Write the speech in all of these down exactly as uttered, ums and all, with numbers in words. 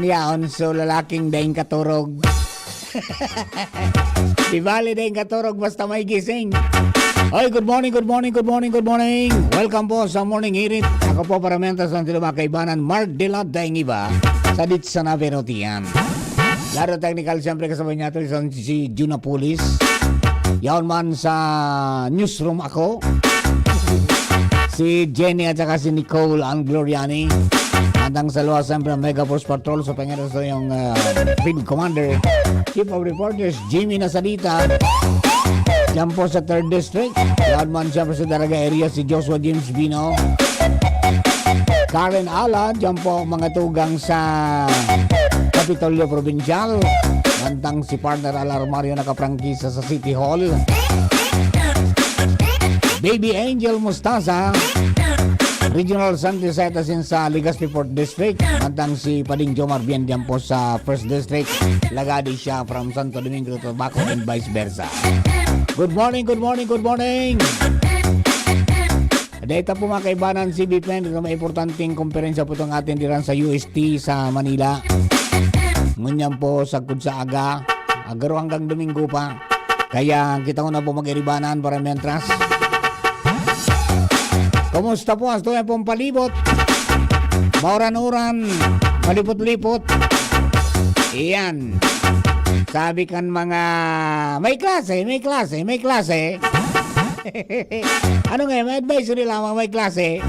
Yaon, so lalaking daing katurog. Di bali, daing katurog, basta may gising. Oy, good morning, good morning, good morning, good morning. Welcome po sa Morning Hirit. Ako po, Paramenta Santiluma, kaibanan, Mark Dela Daingiba, sa Ditsa na Verotian. Laro technical, siyempre, kasabay niya ito, isang si Juna Pulis. Yaon man sa newsroom ako. Si Jenny at saka si Nicole ang Gloriani. Andang sa luwas, siyempre, ang Mega Force Patrol sa pangyayari sa iyong, ah, Field Commander. Chief of Reporters, Jimmy Nasalita. Diyan po sa third District. Yaon man, siyempre, sa Daraga area, si Joshua James Bino. Karen Ala, diyan po, mga tugang sa Kapitolyo Provincial. Mantang si partner Alar Mario nakaprangkisa sa City Hall. Baby Angel Mostaza, Regional Santi Setasin sa Legazpi Fourth District. Mantang si Pading Jomar Bien diyan po sa First District. Lagadi siya from Santo Domingo to Tabaco and vice versa. Good morning, good morning, good morning. Dahil po, mga kaibanan, si B P N, ito may importanteng komperensya po itong atin diran sa U S T sa Manila. Ngunyan po, sagkod sa aga, agaro hanggang Domingo pa. Kaya kita ko na po mag-iribanan para mientras. Kumusta po ang tuya pong palibot? Mauran-uran, malipot-lipot. Iyan. Sabi kan mga, "May klase, may klase, may klase." Ano nga, may advisory lamang, may klase.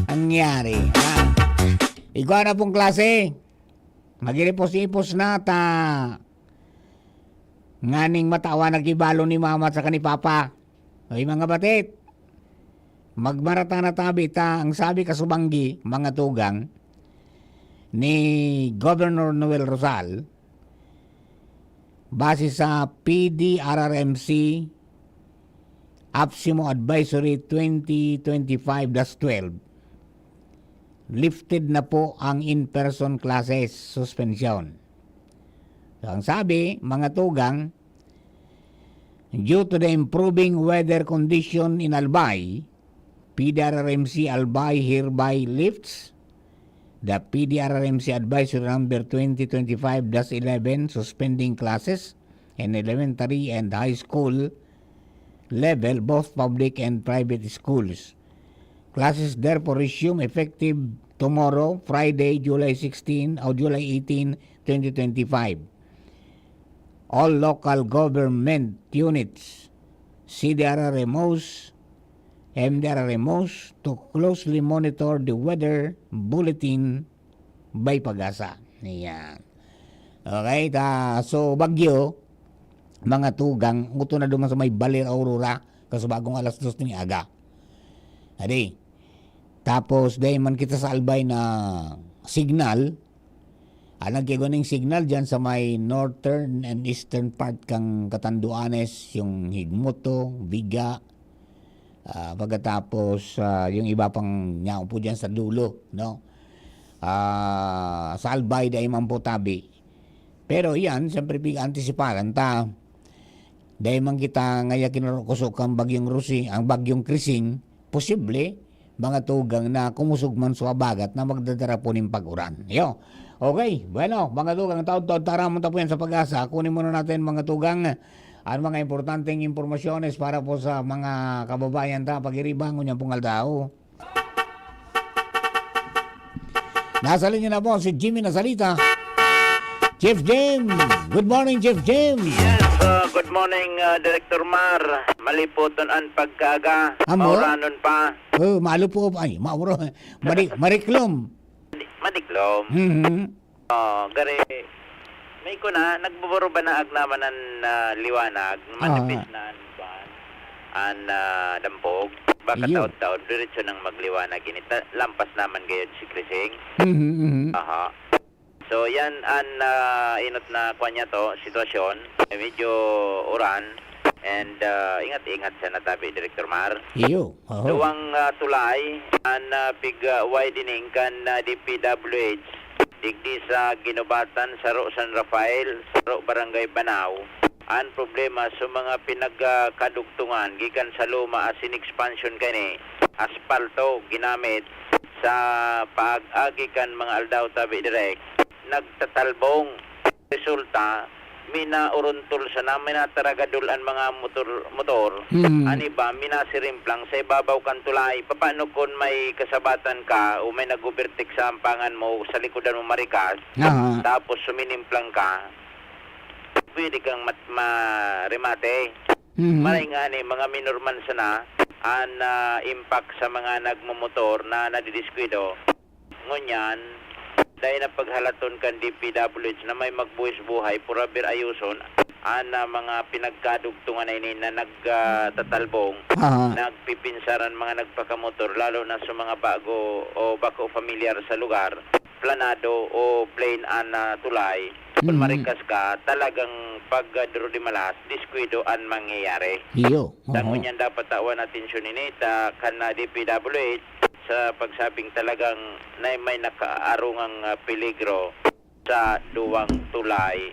Nangyari, ha? Igwa na pong klase. Magiripos-ipos na ta. Nganing matawan nagkibalo ni mama at saka ni papa. Oy, mga batit, magmarata na tabi ta, ang sabi kasubanggi, mga tugang, ni Governor Noel Rosal, base sa P D R R M C APSIMO Advisory twenty twenty-five dash twelve, lifted na po ang in-person classes suspension. So, ang sabi, mga tugang, due to the improving weather condition in Albay, P D R R M C Albay hereby lifts the P D R R M C Advisory Number twenty twenty-five dash eleven, suspending classes in elementary and high school level, both public and private schools. Classes therefore resume effective tomorrow, Friday, July sixteen or July eighteen, twenty twenty-five. All local government units, C D R R M Os, M D R R M Os, to closely monitor the weather bulletin by PAGASA. Ayan. Okay, ta, so Baguio, mga tugang, uto na duman sa may Baler, Aurora, kasubagong alas dos ning aga. Adi, tapos dahil man kita sa Albay na signal, ang nagkigo ning signal dyan sa may northern and eastern part kang Catanduanes, yung Higmoto, Viga, ah, pagkatapos, ah, yung iba pang nyaon po dyan sa dulo, no? Ah, sa Albay, dai man po tabi. Pero yan, siyempre, pig-antisiparan ta. Dai man kita ngaya kinurukusok ang Bagyong Rosie, ang Bagyong Krising, posible, mga tugang na kumusog man sa habagat na magdadara po nin pag-uran. Yo. Okay, bueno, mga tugang, taod-taod, taramon ta po yan sa PAGASA. Kunin muna natin, mga tugang, ang mga importanteng impormasyones para po sa mga kababayan ta, pag-iribangon niyan pong aldaw. Nasa linya na po si Jimmy Nasalita. Chief Jim! Good morning, Chief Jim! Yes, uh, good morning, uh, Director Mar. Malipoton an pagkaaga. Amo? Mauranon pa. Oh, malupo. Ay, mauro. Mari-, mariklom. Madiklom. Mhm. Oh, gari, may ko na, nagbuburo ba na agnaman an, ah, liwanag? Ah. Manipis na an, kuwan, an, ah, dampog. Baka Iyo. taod-taod, diretso nang magliwanag ini. Ta-, lampas naman gayod si Krising. Mhm, mhm. Aha. So, yan an, ah, inot na kuwan niya to, sitwasyon. Medyo uran. And, ah, ingat-ingat sa natabi, Director Mar. Iyo, oho. Duwang, ah, tulay an, ah, pig, ah, widening kan, ah, D P W H. Digdi sa Ginubatan, Saro San Rafael, Saro Barangay Banao. An problema sa mga pinagkadugtungan gikan sa luma asin expansion kani, aspalto ginamit sa paag-agi kan mga aldaw tabi direk. nagtatalbong. Resulta, minauruntol sana, minataragadol an mga motor, motor. Mm. An iba, minasirimplang sa ibabaw kan tulay. Papaano kun may kasabatan ka o may nag-overtake sa ampangan mo, sa likodan mo marikas, Aha. tapos suminimplang ka? Pwede kang mat-, maremate. Mhm. Maray nga ni, mga minor man sana an, ah, impact sa mga nagmomotor na nadidiskuido. Ngunyan, dai na paghalaton kan D P W H na may magbuhis-buhay, purabir ayuson an, ah, mga pinagkadugtungan na ini na nag, ah, tatalbong, Aha. nagpipinsaran mga nagpakamotor, lalo na sa mga bago o bako familiar sa lugar, planado o plain an, ah, tulay. Kung Mhm. marikas ka, talagang pag, ah, duro di malas, diskuido an mangyayari. Iyo. Sa Oho. ngunyan dapat tawan atensyon ini ta kan, ah, D P W H sa pagsabing talagang na may nakaarungang, ah, peligro sa duwang tulay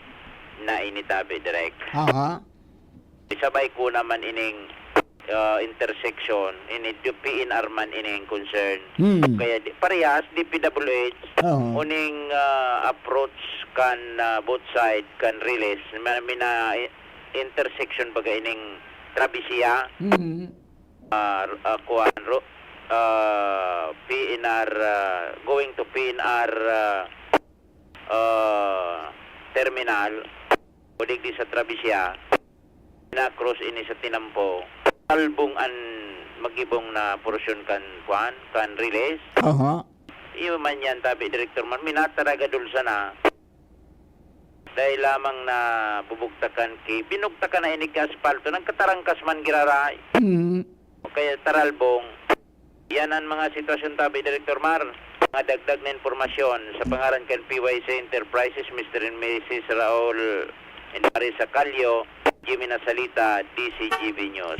na ini tabi, Direk. Aha. Isabay ko naman ining, ah, intersection, ini P N R man ining concern. Hmm. Kaya di, parehas, D P W H, Oo. uning, ah, approach kan, ah, both side, kan Riles, may, may na intersection baga ining Travesía, Mhm. ah, ah, kuwan, ro-, ah, P N R, ah, going to P N R, ah, ah, terminal, o digdi sa Travesía, na-cross ini sa tinampo, talbong an magibong na porsyon kan, kuwan, kan Riles. Aha. Iyo man yan, tabi, Direktor Man, minataragadol sana. Dahil lamang na bubugtakan ki, binugtakan na ini ki asfalto, nagkatarangkas man giraray. Mhm. O kaya taralbong. Yan ang mga sitwasyon, tabi, Direktor Mar. Mga dagdag na impormasyon sa pangaran kan P Y C Enterprises, Mister and Missus Raul and Marisa Calio, Jimmy Nasalita, D C G B News.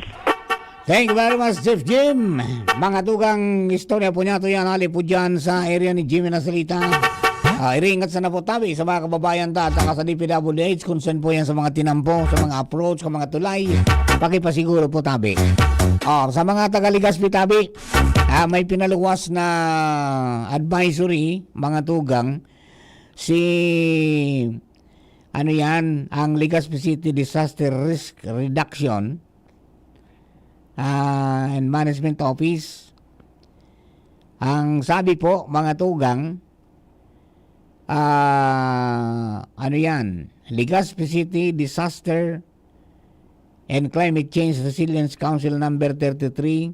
Thank you very much, Chief Jim. Mga tugang, istorya po niya to yan, hali po dyan sa area ni Jimmy Nasalita. Ah, iringat sana po tabi sa mga kababayan ta at saka sa D P W H kung saan po yan sa mga tinampo, sa mga approach, sa mga tulay. Pakipasiguro po tabi. Oh, sa mga taga Legazpi tabi, ah, may pinaluwas na advisory, mga tugang, si, ano yan, ang Legazpi City Disaster Risk Reduction ah, and Management Office. Ang sabi po, mga tugang, ah, ano yan, Legazpi City Disaster and Climate Change Resilience Council number thirty-three,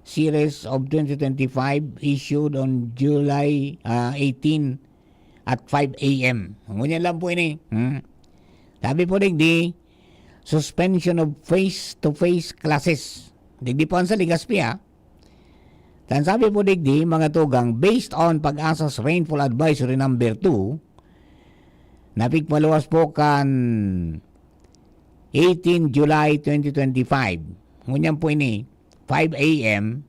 series of twenty twenty-five, issued on July, ah, eighteen at five A M. Ngunyan lang po ini. Hmm. Sabi po digdi, suspension of face-to-face classes. Digdi po ang sa Legazpi, ah. Tan sabi po digdi, mga tugang, based on PAGASA's Rainfall Advisory number two, na pigpaluwas po kan eighteen July twenty twenty-five. Ngunyan po ini, five A M,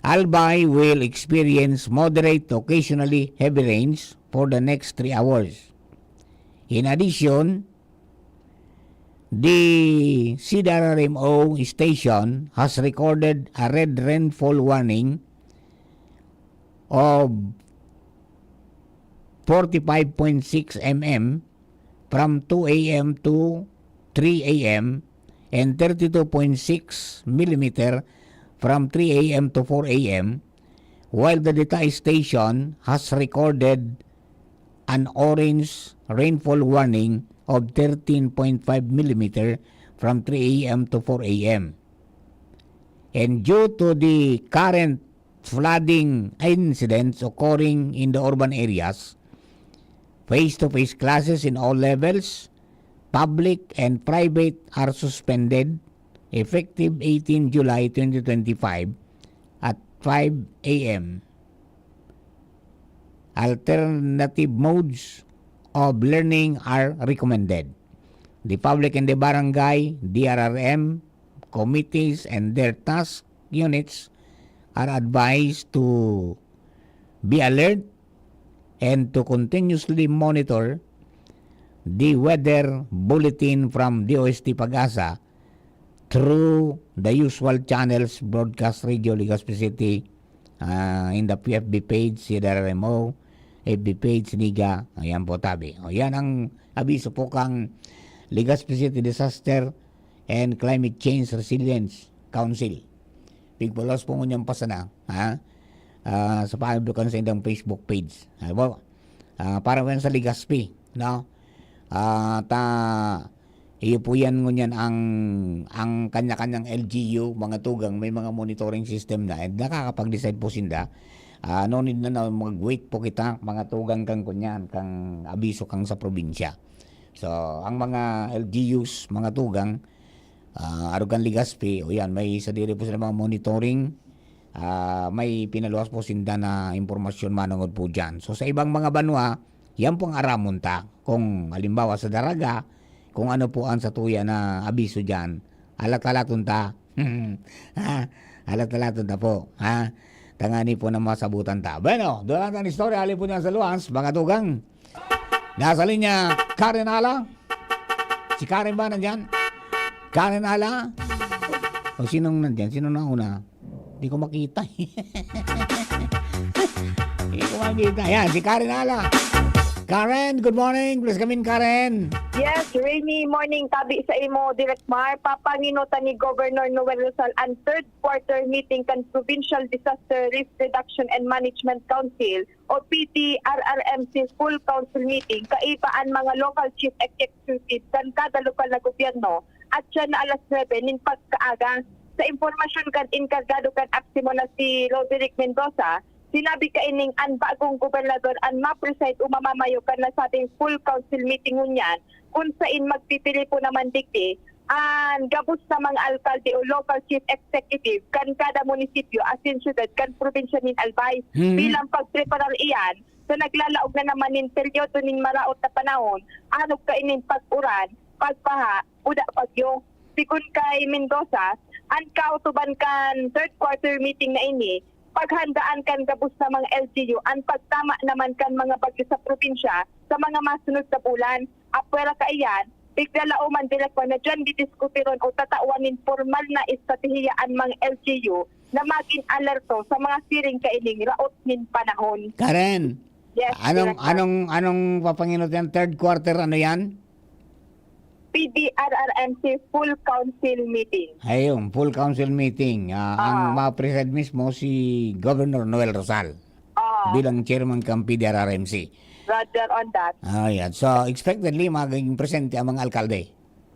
Albay will experience moderate to occasionally heavy rains for the next three hours. In addition, the C D R R M O station has recorded a red rainfall warning of forty-five point six M M from two A M to three A M and thirty-two point six millimeter from three A M to four A M, while the Detail station has recorded an orange rainfall warning of thirteen point five millimeter from three A M to four A M. And due to the current flooding incidents occurring in the urban areas, face-to-face classes in all levels, public and private, are suspended effective eighteen July twenty twenty-five at five A M. Alternative modes of learning are recommended. The public and the barangay, D R R M, committees and their task units are advised to be alert and to continuously monitor the weather bulletin from D O S T PAGASA through the usual channels, Broadcast Radio Legazpi City, ah, in the P F B page, C D R R M O, F B page, Liga. Ayan po, tabi. O, yan ang abiso po kang Legazpi City Disaster and Climate Change Resilience Council. Pigpulos po ngunyan pa sana, ha? Ah, sa pahiblokan sa indang Facebook page. Ano po? Ah, para po yan sa Legazpi, no? Ah, ta, iyo po yan ngunyan ang, ang kanya-kanyang L G U, mga tugang, may mga monitoring system na, and nakakapag-decide po sinda. Ah, no need na, na mag-wait po kita, mga tugang, kang kunyan, kang abiso kang sa probinsya. So, ang mga L G Us, mga tugang, ah, arog kan Legazpi, o yan, may sadiri po sila mga monitoring, ah, may pinaluwas po sinda na impormasyon manongod po dyan. So, sa ibang mga banwa, yan pong aramon ta. Kung halimbawa sa Daraga, kung ano po ang satuya na abiso dyan, alat-alaton ta. Ha? Alat-alaton ta po, ha? Tangani po na masabutan ta. Bueno, doon lang ang istorya, hali po niya sa luwas, mga tugang. Nasa linya, Karen Ala. Si Karen ba nandyan? Karen Ala? O sinong nandyan? Sino nauna? Di ko makita. Di ko makita. Yan, si Karen Ala. Karen, good morning. Please come in, Karen. Yes, rainy morning tabi sa imo, Direk Mar. Papanginutan ni Governor Noel Rosal ang third quarter meeting kan Provincial Disaster Risk Reduction and Management Council o P D R R M C full council meeting kaiba an mga local chief executive kan kada lokal na gobyerno at siya na alas nuebe nin pagkaaga. Sa impormasyon kan enkargado kan APSEMO na si Roderick Mendoza, sinabi kaining an bagong gobernador an ma-preside o mamamayo kan nasabing full council meeting ngunyan, kun sain magpipili po naman digdi an gabos na mga alkalde o local chief executive kan kada munisipyo asin syudad kan probinsya nin Albay. Mhm. Bilang pagpreparar iyan sa naglalaog na naman nin peryodo nin maraot na panahon, arog kaining pag-uran, pagbaha, o da bagyo. Sigon kay Mendoza, an kautuban kan third quarter meeting na ini, paghandaan kan gabos na mga L G U an pagtama naman kan mga bagyo sa probinsya sa mga masunod na bulan. Apwera kaiyan, piglalauman direkta na diyan didiskutiron o tatawan nin pormal na estratehiya an mga L G U na magin alerto sa mga siring kaining raot nin panahon. Karen, Yes, anong Direk Mar. anong anong papanginot yan? Third quarter, ano yan? P D R R M C full council meeting. Ayun, full council meeting. Ah, ang Ah. ma-preside mismo si Governor Noel Rosal Ah, bilang chairman kan P D R R M C. Roger on that. Ayan. So, expectedly, magiging presente ang mga alkalde.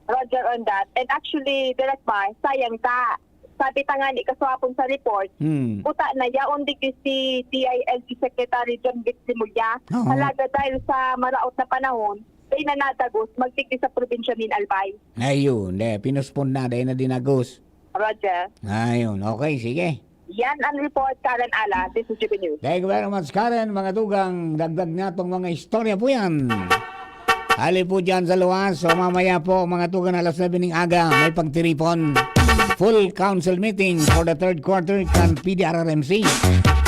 Roger on that. And actually, Direk Mar, sayang ta. Sabi ta nga ni kaswapon sa report, Hmm. puta na yaon digdi si D I L G Secretary John Vic Remulla. Oo. Talaga dahil sa maraot na panahon, dahil na natagos, magdigdi sa probinsya nin Albay. Ayun, eh, pinuspon na, dahil na dinagos. Roger. Ayun, okay, sige. Yan ang report, Karen Ala. This is G B News. Thank you very much, Karen. Mga tugang, dagdag na tong mga istorya po yan. Hali po dyan sa luwas. So, mamaya po, mga tugang, alas nuebe ning aga, may pagtiripon. Full council meeting for the third quarter kan P D R R M C.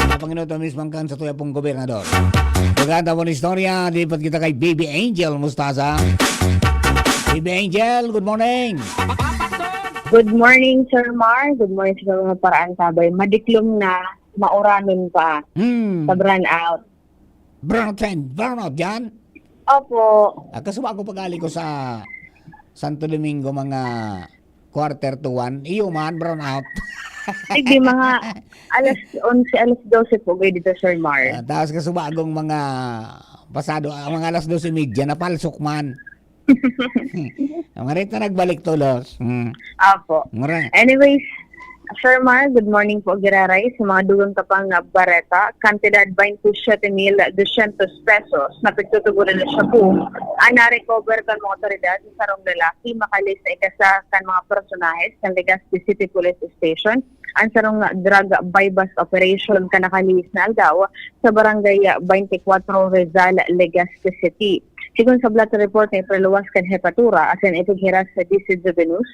Napanginuto mismo kan sa tuya pong gobernador. Maganda po ang istorya. Lipat kita kay Baby Angel Mostaza. Baby Angel, good morning. Good morning, Sir Mar. Good morning sa mga paraan tabay. Madiklom na, mauranon pa. Hmm. Sa brownout. Brownout, brownout dyan. Opo. Ah, kasuba ako pag-ali ko sa Santo Domingo, mga quarter to one. Iyo man, brownout. Sige, mga alas onse, alas dose po kayo dito, Sir Mar. Ah, tapos kasuba akong mga pasado, ah, mga alas dos y media, napalsok man. Ang rito nagbalik tulos. Hmm. Opo. Ngura. Anyways, Sir Mar, good morning po, Giraray. Sa mga dugang kapang bareta, kantidad twenty-seven mil doscientos pesos na pagtutugunan na siya po ang na-recover kan mga otoridad sa sarong lalaki makalis na ikasa kan mga personahes kan Legazpi City Police Station ang sarong drug buy-bust operation kan nakalihis na aldaw sa barangay twenty-four Rizal, Legazpi City. Sigon sa blood report na ipaluwas kan hepatura asin ipighiras sa D C Juvenus,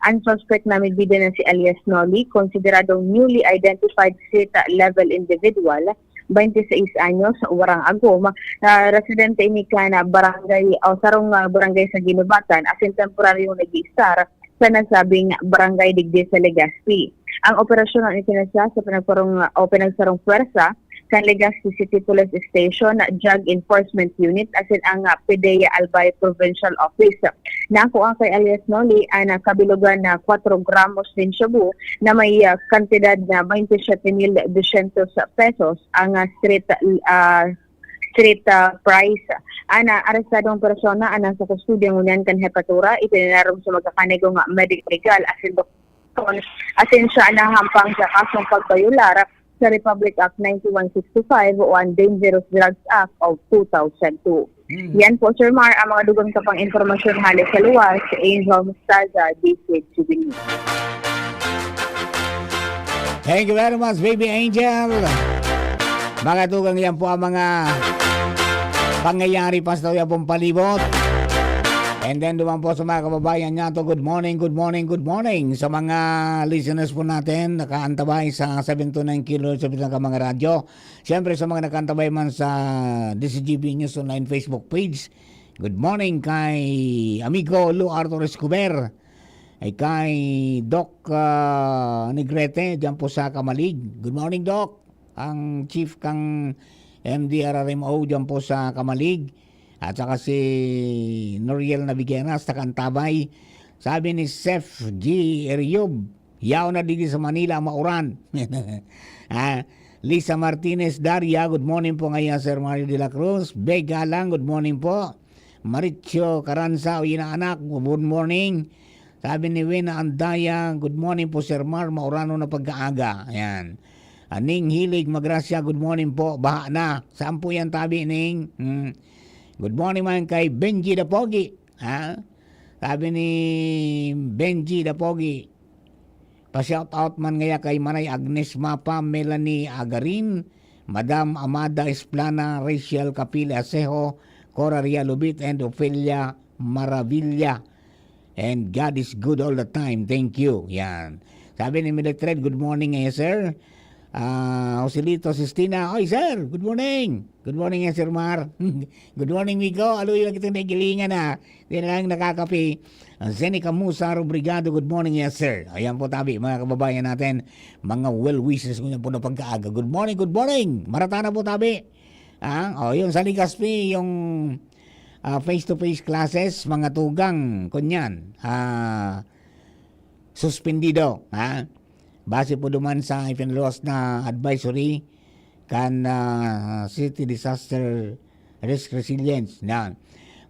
ang suspect na midbidan na si alias Nolly, konsideradong newly identified street level individual, twenty-six anyos, warang agom, na residente ini kan barangay o sarong ah, barangay sa Guinobatan, asin temporaryong nag-iistar sa nasabing barangay digdi sa Legazpi. Ang operasyon ang itinasya sa pinagparong o pinagsarong pwersa kan Legazpi City Police Station, Drug Enforcement Unit, asin ang, ah, PDEA Albay Provincial Office. Nakuha kay alias Noli an, ah, kabilogan na kwatro gramos nin shabu na may, ah, kantidad na baynte siyete mil dosyentos pesos ang, ah, street, ah, street, ah, price. An, ah, arestadong persona an nasa kustodiya ngunyan kan hepatura, ipininarom sa magkakanigong, ah, medical asin doktor, asin siya nahampang sa kasong pagbayular sa Republic Act ninety-one sixty-five o ang Dangerous Drugs Act of two thousand two. Hmm. Yan po, Sir Mar, ang mga dugang sa pang-impormasyon hale sa luwas. Angel Mostaza, D C H G B News. Thank you very much, Baby Angel. Mga tugang, yan po ang mga pangyayari pa sa tuyang pong palibot. And then, duman po sa mga kababayan niya to, good morning, good morning, good morning sa mga listeners po natin, nakaantabay sa seven two nine Kilohertz sa mga radyo. Siyempre, sa mga nakaantabay man sa D C G B News Online Facebook page, good morning kay amigo Lou Arthur Escobar, ay kay Doc, ah, Negrete, diyan po sa Camalig. Good morning, Doc. Ang chief kang M D R R M O diyan po sa Camalig. At saka si Noriel Navigueras, taga Antabay. Sabi ni Sef G Eriob, "Yaon na digdi sa Manila, mauran." Ah, Lisa Martinez Daria, good morning po ngaya, Sir Mario de la Cruz. Beg Galang, good morning po. Maricho Caranza, Uyina Anak, good morning. Sabi ni Wena Andaya, "Good morning po, Sir Mar, maurano na pagkaaga." Ayan. Aning Hilig Magrasya, "Good morning po, baha na." Saan po yan, tabi, Ning? Hmm. Good morning man kay Benji Dapogi. Ha? Sabi ni Benji Dapogi, "Pa-shout out man ngaya kay Manay Agnes Mapa, Melanie Agarin, Madam Amada Esplana, Rachel Capile Asejo, Cora Rialubit, and Ofelia Maravilla. And God is good all the time. Thank you." Yan. Sabi ni Mildred, "Good morning, eh, sir." Ah, Joselito Sistina, "Oy, sir, good morning." "Good morning, eh, Sir Mar." "Good morning, Miko. Aluyo lang kitang naigilingan, ah. Di na lang nakakape." Ah, Zenica Musar, "Obrigado. Good morning, yes, sir." Ayan po, tabi, mga kababayan natin. Mga well wishes ko niya po na pagkaaga. Good morning, good morning. Maratana po, tabi. Ah, oh, yun, sa Legazpi, yung, ah, face-to-face classes, mga tugang, kunyan, ah, suspendido, ha? Base po duman sa ipinaluwas na advisory kan, ah, City Disaster Risk Resilience. Yan.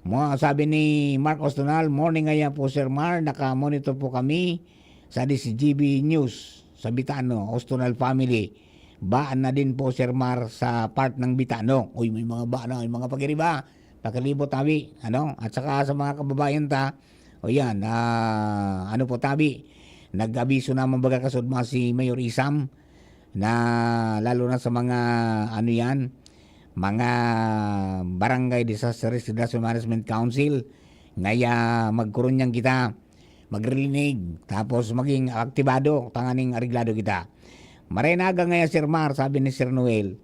Mga sabi ni Mark Ostonal, "Morning ngaya po, Sir Mar. Naka-monitor po kami sa D C G B News sa Bitano, Ostonal family. Baan na din po, Sir Mar, sa part ng Bitano." Uy, may mga ba na, may mga pagiriba. Pakalibot, tabi, ano? At saka sa mga kababayan ta, o yan, ah, ano po, tabi, nag-abiso naman baga kasudma si Mayor Isam na lalo na sa mga, ano yan, mga Barangay Disaster Risk Reduction Management Council, ngaya magkurunyan kita, magrilinig, tapos maging aktibado, tanganing areglado kita. "Maray na aga ngaya, Sir Mar," sabi ni Sir Noel.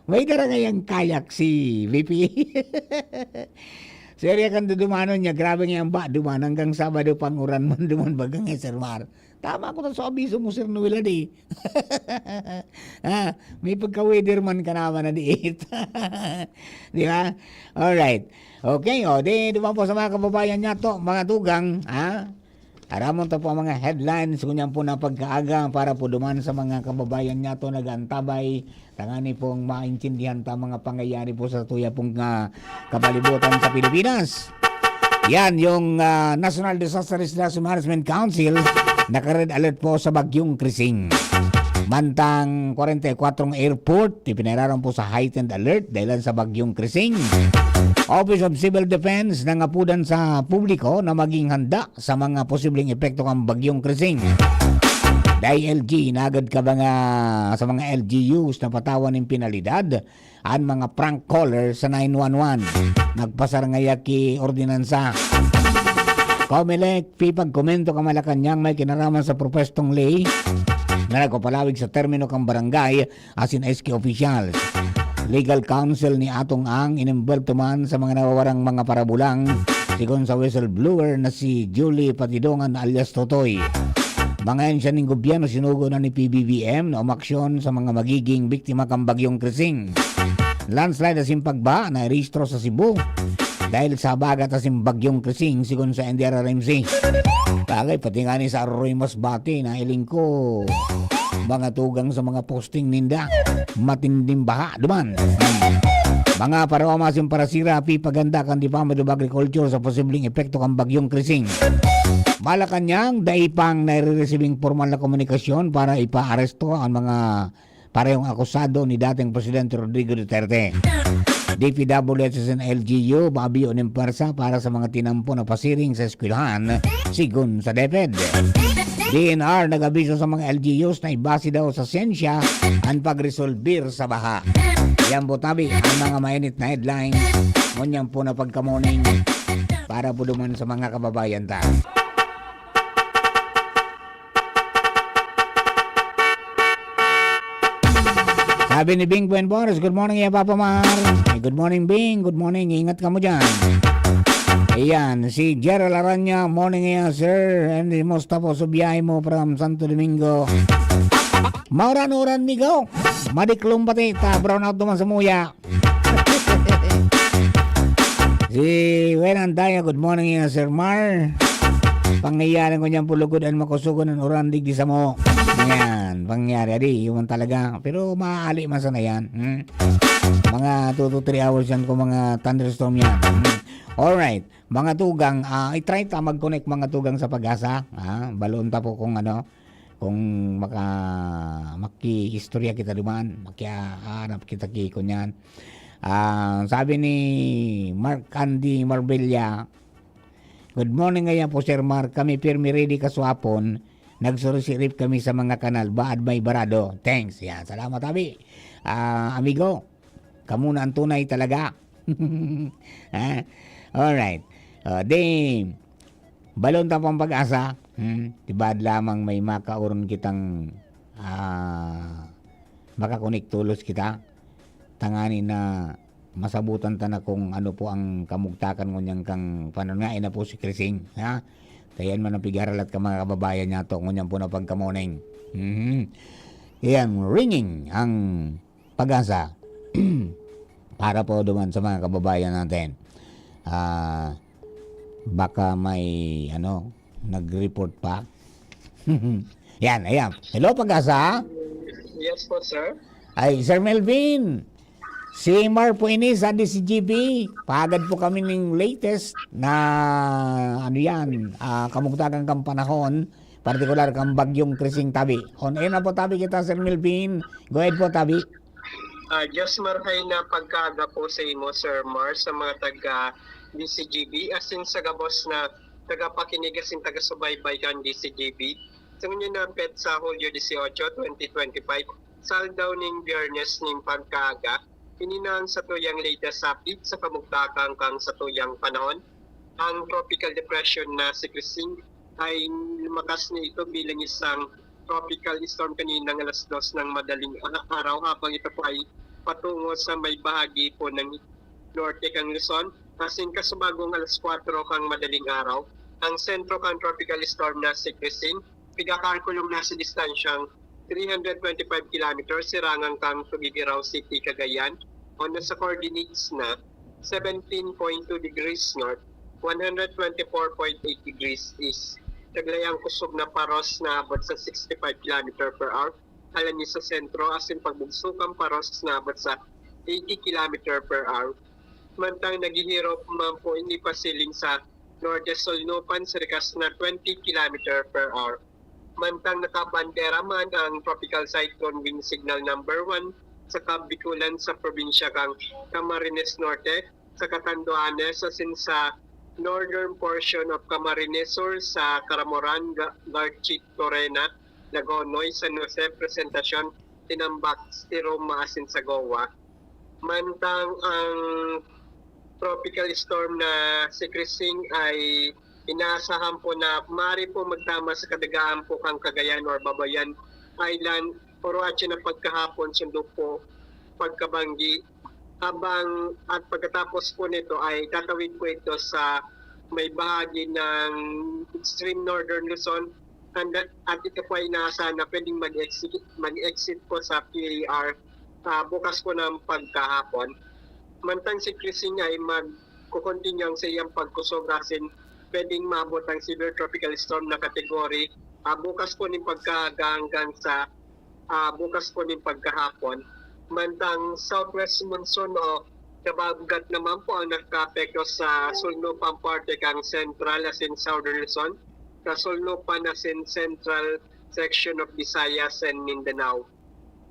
May dara ngayang kayak si V P. Serya kan dudumanon niya, grabe ngayang ba, duman hanggang Sabado, panguran man duman baga ngaya, Sir Mar. Tama ko na sa abiso mo, Sir Noel, adi. Ah, may pagka-weather man ka naman na diit. Di ba? Alright. Okay, o, di, duman po sa mga kababayan niya to, mga tugang, ha? Aramon ta po ang mga headlines ngunyan po na pagkaaga para po duman sa mga kababayan niya to nag-aantabay, tangani pong maintindihan ta mga pangyayari po sa tuya pong, ah, kapalibutan sa Pilipinas. Yan, yung, ah, National Disaster Risk Management Council, naka-red alert po sa Bagyong Krising. Mantang kwarenta y kwatro airport, ipinararan po sa heightened alert dahil sa Bagyong Krising. Office of Civil Defense nangapudan sa publiko na maging handa sa mga posibleng epekto kan Bagyong Krising. Dai L G, nagad ka ba nga sa mga L G Us na patawan nin penalidad an mga prank caller sa nine one one? Nagpasar ngaya ki ordinansa. Comelec, pipagkomento ka Malacañang may kinaraman sa propestong ley na nagpapalawig sa termino kan barangay asin S K officials. Legal counsel ni Atong Ang inimbwelto man sa mga nawawarang mga parabulang, sigon sa whistleblower na si Julie Patidongan alias Totoy. Mga ahensya ning gobyerno sinugo na ni P B B M na umaksyon sa mga magiging biktima kan Bagyong Krising. Landslide asin pagbaha na irehistro sa Cebu dahil sa habagat asin Bagyong Krising, sigon sa N D R R M C. Bagay, pati nga ni sa Arroy Masbate, nahiling ko, mga tugang sa mga posting ninda, matinding baha duman. Mga paraoma asin parasira, pipaganda kan Department of Agriculture sa posibleng epekto kan Bagyong Krising. Malacañang, dai pang naireresibing pormal na komunikasyon para ipaaresto ang mga parehong akusado ni dating Presidente Rodrigo Duterte. D P W H S and L G U, mabiyo nin pwersa para sa mga tinampo na pasiring sa eskwelahan, sigon sa DepEd. D N R nag-abiso sa mga L G Us na ibase daw sa siyensya ang pagresolbir sa baha. Yan po tabi ang mga mainit na headline. Ngunyan po na pagka-morning para po duman sa mga kababayan ta. Sabi ni Bing Buenbones, "Good morning, ya Papa Mar." Eh, good morning, Bing. Good morning. Ingat ka mo dyan. Ayan, si Gerald Aranya, "Morning, ya, sir." And musta po sa biyahe mo from Santo Domingo? Mauran-uran, migo. Madiklom pati. Ta, brown out naman sa muya. Si Wen Andaya, "Good morning, ya, Sir Mar." Pangyayari ko niyan, pulugod an makusugon an uran digdi samo. Yan, pangyayari. Adi, yun talaga. Pero maaali man sana yan. Hmm? Mga two to three hours yan kung mga thunderstorm yan. Hmm? Alright. Mga tugang, ah, i-try ta mag-connect mga tugang sa Pag-asa. Ah, baloon ta po kung ano, kung maka-, makiistorya kita duman, makihahanap kita ki kunyan. Ah, sabi ni Mark Andy Marbella, "Good morning ngayon po, Sir Mark. Kami pirmi ready kaswapon. Nagsurisirip kami sa mga kanal. Baad may barado. Thanks." Yan. Salamat, abi. Ah, amigo, kamo na ang tunay talaga. Ha? Alright. Ah, di, balon ta pang Pag-asa. Hmm? Di baad lamang may makaoron kitang, ah, makakonek tolos kita. Tangani na masabutan ta na kung ano po ang kamugtakan ngunyan kang panon nga, ina po si Krising, ha? Kaya man ang pigaralat ka, mga kababayan niya to, ngunyan po na pagka-morning. Mhm. Yan, ringing ang Pag-asa. Para po duman sa mga kababayan natin. Ah, baka may, ano, nag-report pa. Yan, ayan. Hello, Pag-asa? Yes po, sir. Ay, Sir Melvin, si Mar po ini sa D C G B. Paagad po kami ning latest na, ano yan, ah, kamugtakan kang panahon, partikular kang Bagyong Krising tabi. On air na po tabi kita, Sir Melvin. Go ahead po, tabi. Ah, Diyos marhay na pagkaaga po sa imo, Sir Mar, sa mga taga D C G B, asin sa gabos na tagapakinig asin taga-subaybay kan D C G B. Sa ngunyan na petsa, Hulyo dieciocho, twenty twenty-five, sa aldaw ning Biyernes ning pagkaaga, ini na ang satuyang latest update sa kamugtakan kang satuyang panahon. Ang tropical depression na si Krising ay lumakas na ito bilang isang tropical storm kaninang alas dos ng madaling a-, araw, habang ito po ay patungo sa may bahagi po ng norte kang Luzon. Asin kasubagong alas kwatro kang madaling araw, ang sentro kan tropical storm na si Krising, pigakalkulong nasa distansyang three hundred twenty-five kilometers sirangan kan Tuguegarao City, Cagayan, o nasa coordinates na seventeen point two degrees north, one hundred twenty-four point eight degrees east. Taglay ang kusog na paros na abot sa sixty-five kilometer per hour, alangi sa sentro, asin pagbugso kan paros na abot sa eighty kilometer per hour. Mantang naghihirop man po ini pasiling sa Norte Solnopan sa rikas na twenty kilometer per hour. Mantang nakabandera man ang Tropical Cyclone Wind Signal number one sa Kabikulan sa probinsya kang Camarines Norte, sa Catanduanes, asin sa northern portion of Camarines Sur, sa Caramoran, Ga-, Garchic, Torena, Lagonoy, San Jose, Presentacion, Tinambac, Tiroma, asin sa Goa. Mantang ang tropical storm na si Krising ay inaasahan po na maaari po magtama sa kadagaan po kang Cagayan or Babayan Island, Oroache na pagkahapon, sundo po pagkabanggi. Habang, at pagkatapos po nito ay tatawid po ito sa may bahagi ng extreme northern Luzon, And that, at ito po ay inaasahan na pwedeng mag-exit, mag-exit po sa P A R, ah, bukas po ng pagkahapon. Mantang si Christine ay magkukontinyo ang sa iyang pagkusog asin pwedeng maabot ang severe tropical storm na category, ah, bukas po ning pagkaaga hanggang sa, ah, bukas po ning pagkahapon. Mantang southwest monsoon o kabagat naman po ang nakaapekto sa sulnupang parte kang Central asin Southern Luzon, sa sulnupan asin Central section of Visayas and Mindanao.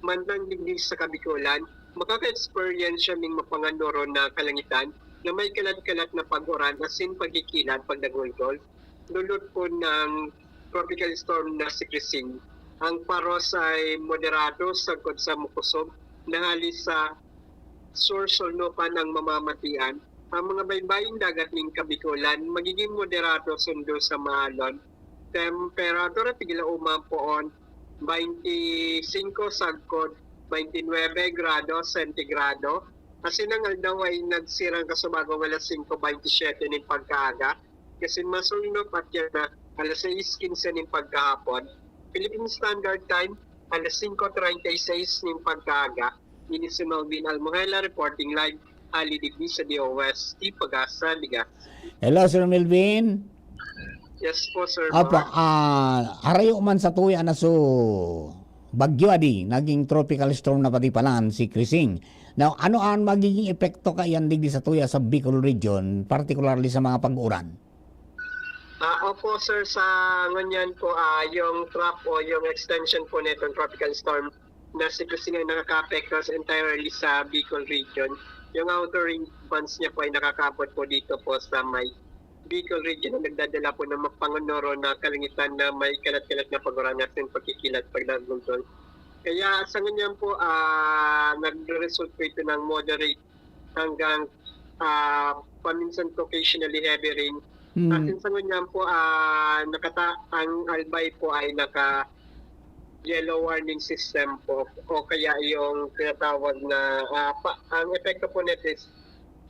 Mantang digdi sa Kabikolan, makaka-experience siya ning mapanganoro na kalangitan na may kalat-kalat na pag-uran asin pagkikilat pagdagulgol. Dulot po ng tropical storm na si Christine. Ang paros ay moderado sagkod sa makusog na hali sa sur-sulnupan ang mamamatian. Ang mga baybaying dagat ning Kabikolan magiging moderado sundo sa maalon. Temperatura tigla-uma poon, twenty-five sagkod twenty-nine grado sentigrado. Asin ang aldaw ay nagsirang kasubagong alas singko bentisiete nin pagkaaga, kasi masulnop at yan na alas sais kinse nin pagkahapon. Philippine Standard Time, alas singko treinta y seis nin pagkaaga. Ini si Melvin Almohela reporting live hali digdi sa D O S T Pagasa, Legazpi. Hello, Sir Melvin. Yes po, Sir Apa, Mark. Ah, harayo man sa tuya na so bagyo adi, naging tropical storm na pati palan si Krising. Now, ano ang magiging epekto kaiyan digdi sa tuya sa Bicol region, particularly sa mga pag-uran? Ah, opo, sir, sa ngunyan po, ah, yung trough o yung extension po nitong tropical storm na si Krising ay nakaka-apekto sa entirely sa Bicol region. Yung outer ring bands niya po ay nakakabot po dito po sa may Bicol region na nagdadala po ng mapanganoro na kalangitan na may kalat-kalat na pag-uran at yung pagkikilat pagdagulgol. Kaya sa ngunyan po, ah, nagre-result po ito ng moderate hanggang, ah, paminsan po occasionally heavy rain. Hmm. At sa ngunyan po, ah, nakata ang Albay po ay naka yellow warning system po o kaya yung tinatawag na, ah, pa, ang epekto po nito is,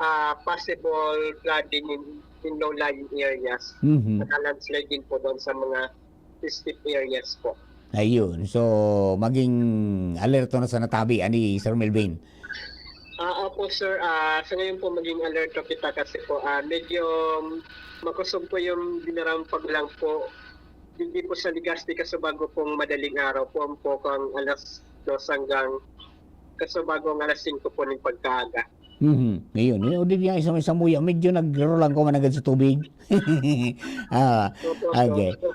ah, possible flooding in, in low-lying areas. Mhm. Naka-landslide din po doon sa mga steep areas po. Ayun. So, maging alerto na sa natabi ani Sir Melvin. Ah, opo, sir. Ah, sa ngayon po, maging alerto kita kasi po, ah, medyo makusog po yung dinarang paglang po. Hindi po sa Legazpi kasi bago pong madaling araw po, ang po kang alas dos hanggang kasi bago ang alas singko po ng pagkaaga. Mhm. Ngayon, yun, di niya isang isang muya, medyo nagro lang ko managad sa tubig. Ah, Opo, okay. opo.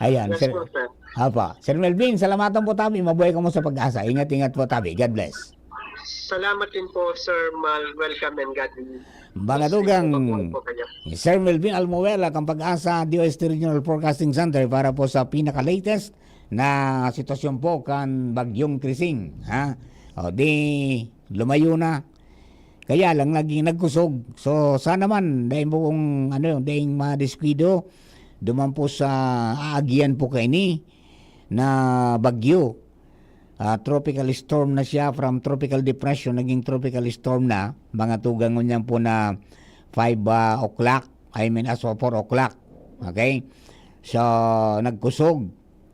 Ayan, Yes sir. po, sir. Apa, Sir Melvin, salamat po tabi. Mabuhay ka mo sa pag-asa. Ingat-ingat po tabi. God bless. Salamat din po, Sir Mal. Welcome and God bless. Mga tugang, Mabuhay po kayo. Sir Melvin Almuela, kan Pag-asa, D O S T Regional Forecasting Center para po sa pinaka-latest na sitwasyon po kan Bagyong Krising, ha? O, di, lumayo na. Kaya lang naging nagkusog. So, sana man, dahil po kung ano yung daing madiskuido, duman po sa aagian po kaini na bagyo. Ah, tropical storm na siya, from tropical depression, naging tropical storm na. Mga tugang ngunyan po na five ah, o'clock, I mean, as of four o'clock. Okay? So, nagkusog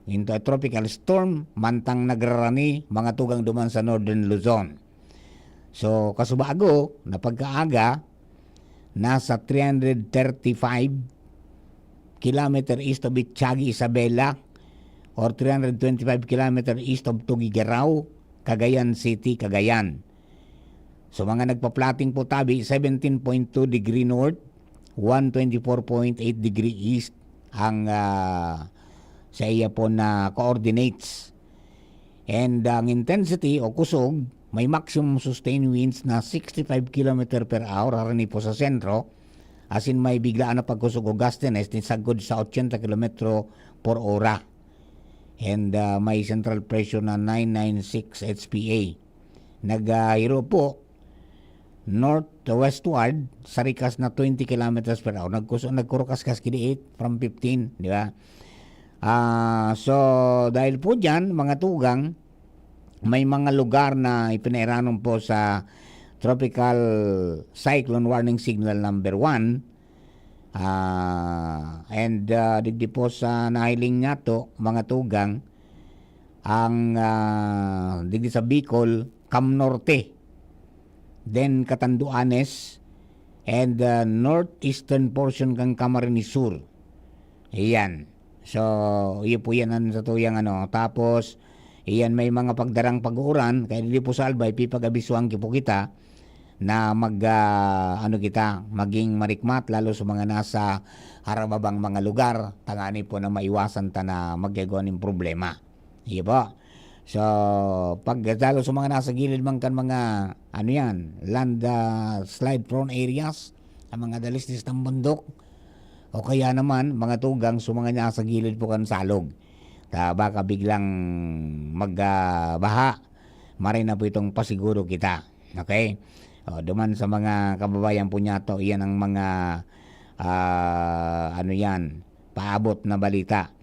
into a tropical storm, mantang nagrarani, mga tugang duman sa Northern Luzon. So, kasubago, na pagkaaga, nasa three hundred thirty-five kilometer east of Itchagi, Isabela, or three hundred twenty-five kilometer east of Tuguegarao, Cagayan City, Cagayan. So, mga nagpa-plotting po tabi, seventeen point two degree north, one twenty-four point eight degree east ang ah, sa iya po na coordinates. And ang intensity o kusog, may maximum sustained winds na sixty-five kilometer per hour, harani po sa sentro, asin may biglaan na pagkusog o gustiness ni sagkod sa ochenta kilometro por ora. And ah, may central pressure na nine nine six H P A. Naghiro po north to westward sa rikas na twenty kilometers per hour. Nagkuso, nagkurukaskas kini eight from fifteen, di ba? Ah, so, dahil po dyan, mga tugang, may mga lugar na ipinairanon po sa Tropical Cyclone Warning Signal number one. Ah, and, ah, digdi po sa nahiling nato, mga tugang, ang, ah, digdi sa Bicol, Cam Norte, then Catanduanes, and, ah, northeastern portion kan Camarines Sur. Iyan. So, iyo po yan ang sa tuyang ano. Tapos, iyan may mga pagdarang pag-uuran, kaya dili po sa Albay, pipag-abisuhan ki po kita na mag, ah, ano kita, maging marikmat, lalo sa mga nasa harababang mga lugar, tangani po na maiwasan ta na magkagawa nin problema. Iyo po. So, pag lalo sa mga nasa gilid man kan mga, ano yan, land, ah, slide prone areas, ang mga dalisdis ng bundok, o kaya naman, mga tugang sa mga nasa gilid po kan salog. Ta, baka biglang mag, ah, baha, maray na po itong pasiguro kita. Okay? O, duman sa mga kababayan po niyato, iyan ang mga, ah, ano yan, paabot na balita.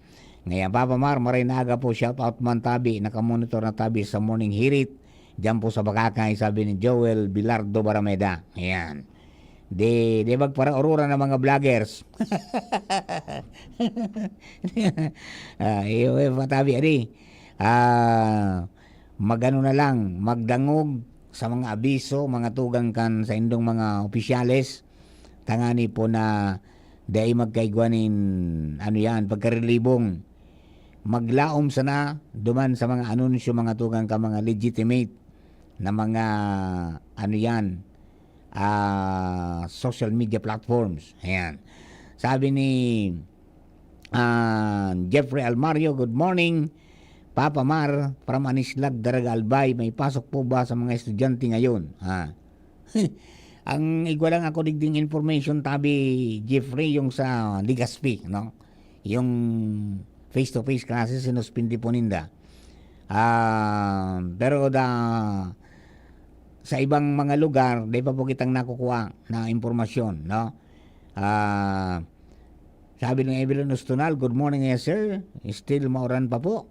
Ngayon, Papa Mar, maray na aga po, shout out man tabi, nakamonitor na tabi sa Morning Hirit, diyan po sa Bakakay, sabi ni Joel Bilardo Barameda. Ayan. Di, di magparaurura ng mga vloggers. Ah, iyo, eh, patabi, adi. Ah, magano na lang, magdangog sa mga abiso, mga tugang kan sa indong mga opisyales, tangani po na dai magkaigwa nin, ano yan, pagkarilibong. Maglaom sana duman sa mga anunsyo, mga tugang, ka mga legitimate na mga, ano yan, ah, social media platforms. Ayan. Sabi ni, ah, Jeffrey Almario, "Good morning, Papa Mar, from Anislag, Daraga, Albay. May pasok po ba sa mga estudyante ngayon?" Ha? Ang igwa lang ako digding information, tabi, Jeffrey, yung sa Legazpi, no? Yung face-to-face classes, sinuspindi po ninda. Ah, pero da, sa ibang mga lugar, dai pa po kitang nakukuha na impormasyon, no? Ah, sabi ni Evelyn Ustunal, "Good morning, yes, sir. Still mauran pa po."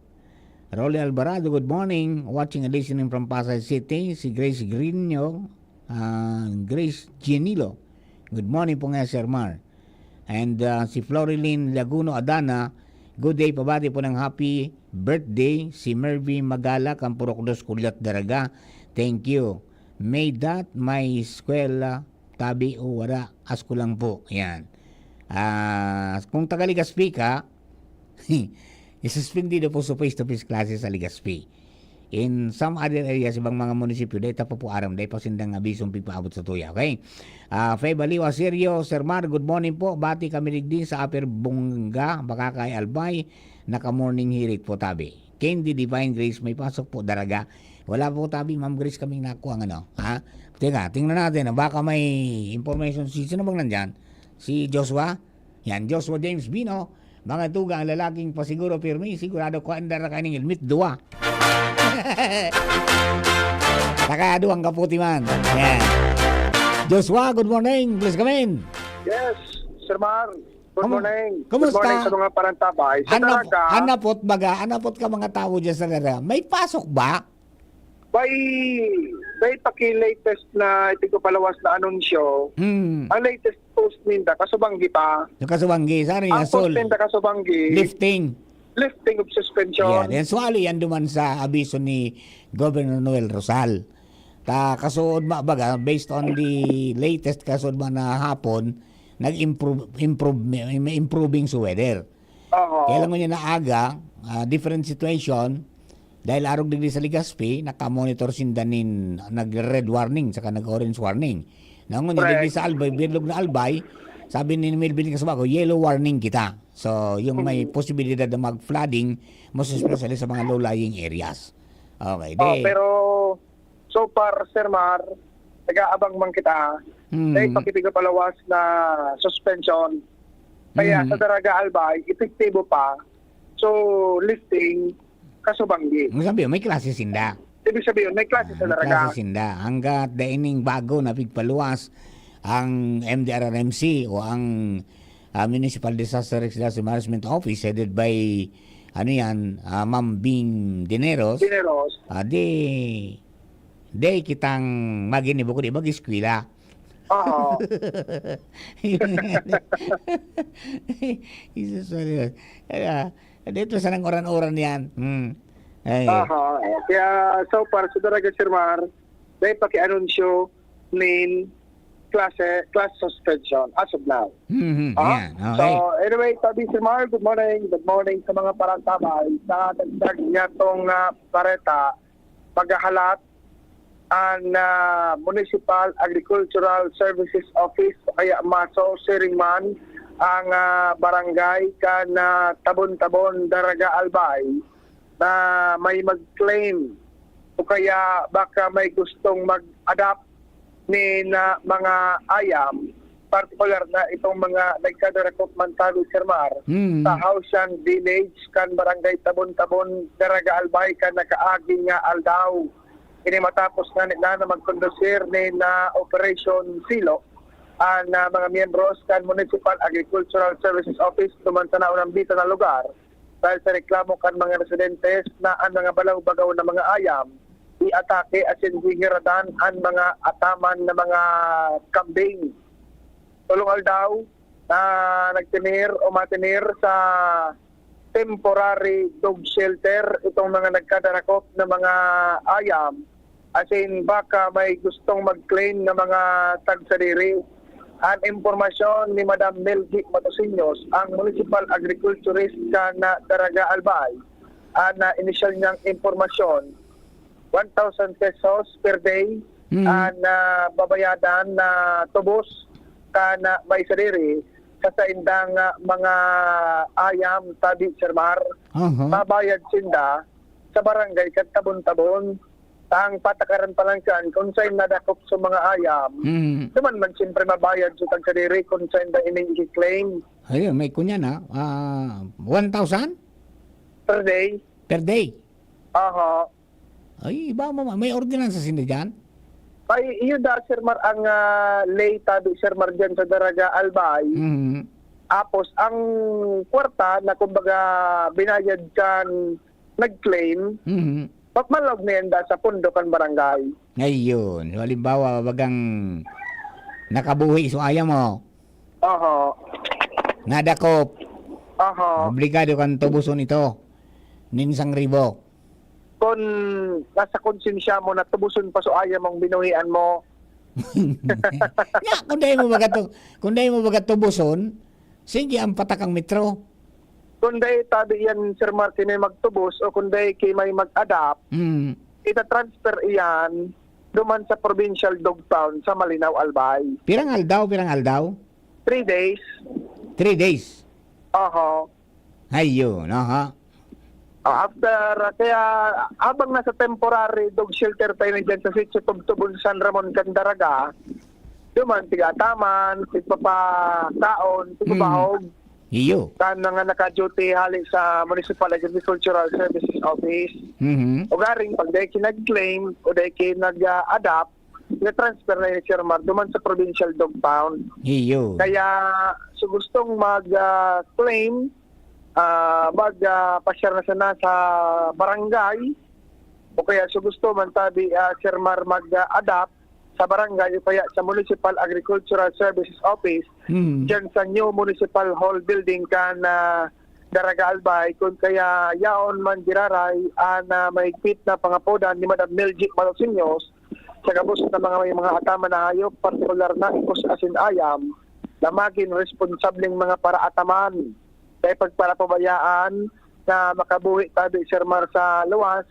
Rolly Alvarado, "Good morning. Watching and listening from Pasay City." Si Grace Grino, ah, Grace Gianilo, "Good morning po nga, Sir Mar." And, ah, si Florilyn Laguno Adana, "Good day, pabati po ng happy birthday si Mervy Magala, kan Purok Dos, Culiat, Daraga. Thank you. May dat may eskwela, tabi o wara, asko lang po." Yan. Ah, kung taga Legazpi ka, isuspendido po sa face-to-face classes sa Legazpi. In some other areas, ibang mga munisipyo, dai ta pa po aram, dai pa sindang abisong pigpaabot sa tuya, okay? Ah, Fe Baliwa Serio, "Sir Mar, good morning po. Bati kami digdi sa Upper Bunga, Bacacay, Albay. Naka-morning hirit po, tabi." Candy Divine Grace, "May pasok po, Daraga." Wala po, tabi, Ma'am Grace, kaming nakuha ang ano, ha? Teka, tingnan natin, ah, baka may information. Si, sino bang nandyan? Si Joshua? Yan, Joshua James Bino, mga tugang, lalaking pasiguro pirmi, sigurado ko, andar na kaining helmet, duwa. Saka duwang kaputi man. Yan. Joshua, good morning. Please come in. Yes, Sir Mar. Good Kamu- morning. Kumusta? Good morning sa mga parantabay. Sa Anap, Daraga, anapot baga, anapot ka mga tao dyan sa Daraga. May pasok ba? may, may paki-latest na ipigpapalawas na anunsyo. Hmm. Ang latest post ninda, kasubanggi pa. Yung kasubanggi, saan yung Ang post Sol? ninda, kasubanggi, Lifting. Lifting of suspension. Yan. Yan, suwali yan duman sa abiso ni Governor Noel Rosal. Ta, kasuod ma, baga, based on the latest kasuod ma na hapon, nag-improve, improve, may, may improving sa weather. Oo. Kaya lang ngunyan na aga, ah, different situation, dahil arog digdi sa Legazpi, nakamonitor sinda nin nag-red warning, saka nag-orange warning. Na ngunyan, Correct. Digdi sa Albay, Bilog na Albay, sabi ni Melvin Casubago, yellow warning kita. So, yung may posibilidad na mag-flooding, most especially sa mga low-lying areas. Okay, Oh, di, pero so far, Sir Mar, nag-aabang man kita. Hmm. Dahil pakipigpapalawas na suspension. Kaya Hmm. sa Daraga Albay, epektibo pa. So, lifting, kasubanggi. Ang sabi, may klase sinda. Ibig sabihin, may klase sa Ah, may Daraga. klase sinda. Hanggat daining bago na pigpaluwas ang M D R R M C o ang, ah, Municipal Disaster Risk Management Office headed by, ano yan, ah, Ma'am Bing Dineros, Dineros. ah, di, di kitang maginibo kundi mag-eskwela. Oo. Jesus, Holy Ghost. Kaya, dito sa nang oran-oran yan. Hmm. Ay. Aha. Kaya, so far, sa Daraga, Sir Mar, may pakianunsyo nin klase, class suspension as of now. Mhm, Ah? yan. So, Okay. anyway, sabi, Sir Mar, good morning. Good morning sa mga parantabay. Sa dagdag niya tong, ah, bareta, maghahalat an, ah, Municipal Agricultural Services Office o kaya MASO, siring man ang, ah, barangay kan, ah, Tabon-Tabon, Daraga, Albay na may mag-claim o kaya baka may gustong mag-adopt nin, ah, mga ayam, partikular na itong mga nagkadarakop man tabi, Sir Mar, Mm. sa Haosan Village kan Barangay Tabon-Tabon, Daraga, Albay kan nakaaging nga aldaw. Ini matapos nga nila na magkondusir nin, ah, Operation Silo an, ah, mga miyembros kan Municipal Agricultural Services Office duman sa naunang bisa na lugar dahil sa reklamo kan mga residentes na an mga balaw-bagaw na mga ayam iatake asin gigiradan an mga ataman na mga kambing. Tolong aldaw na nagtener o matener sa temporary dog shelter itong mga nagkadarakop na mga ayam, asin baka may gustong mag-claim na mga tagsadiri. An impormasyon ni Madam Melgi Matosiños, ang municipal agriculturist kan Daraga, Albay, an, ah, inisyal niyang impormasyon, one thousand pesos per day Mm. an, ah, babayadan na tubos kan, ah, may sadiri sa saindang, ah, mga ayam, tabi, Sir Mar. Aha. Babayad sinda sa barangay kan Tabon-Tabon. Ang patakaran pa lang siyan, kung saan nadakop sa mga ayam, Mm. duman man siyempre mabayad sa tagsadiri kung saan da ining i-claim. Ayun, may kunyan, ah. Ah, one thousand? Per day. Per day? Aha. Ay, iba mo, may ordinansa sinda dyan? Ay, iyo da, Sir Mar, ang, ah, lay tabi, Sir Mar, dyan sa Daraga, Albay. Mhm. Tapos, ang kwarta na, kumbaga, binayad kan nag-claim, Mhm. papmalog na yan da sa pondo kan barangay. Ayun. So, halimbawa, bagang nakabuhi so ayam mo. Oho. Nadakop. Oho. Obligado kang tubuson ito. Nin isang ribo. Kun nasa konsensya mo na tubuson pa so ayam mong binuhian mo. Ya, kung dai mo baga tu-, kung dai mo baga tubuson, sige ang patakang metro. Kung dai tabi yan, Sir Martin, may magtubos o kung dai ki may mag-adapt, Mm. ita-transfer iyan duman sa provincial dog pound sa Malinao, Albay. Pirang aldaw, pirang aldaw? Three days. Three days? Oho. Ayun, aha. Ah, after, ah, kaya habang nasa temporary dog shelter tayo na dyan sa Sitio Tubtubon, San Ramon, Candaraga, duman, tigataman, tigpapakaon, Mm. tigpapahog. Iyo. Kan mga naka-duty hali sa Municipal Agricultural Services Office. Mhm. O garing, pag dahil kinag-claim o dahil kinag-adapt, na-transfer na yung Sir Mar duman sa provincial dog pound. Iyo. Kaya, so gustong mag, ah, claim, ah, mag, ah, pasyar na sana sa barangay, o kaya so gusto man tabi, ah, Sir Mar mag, ah, adapt sa barangay o kaya sa Municipal Agricultural Services Office, Mm. dyan sa new Municipal Hall Building kan, ah, Daraga Albay, kun kaya yaon man giraray an, ah, mahigpit na pangapodan ni Madam Melgie Malosiños sa gabos na mga, may mga ataman na hayop, partikular na ikos asin ayam, na magin responsableng mga paraataman. Kaya pagparapabayaan na makabuhi tabi, Sir Mar, sa luwas,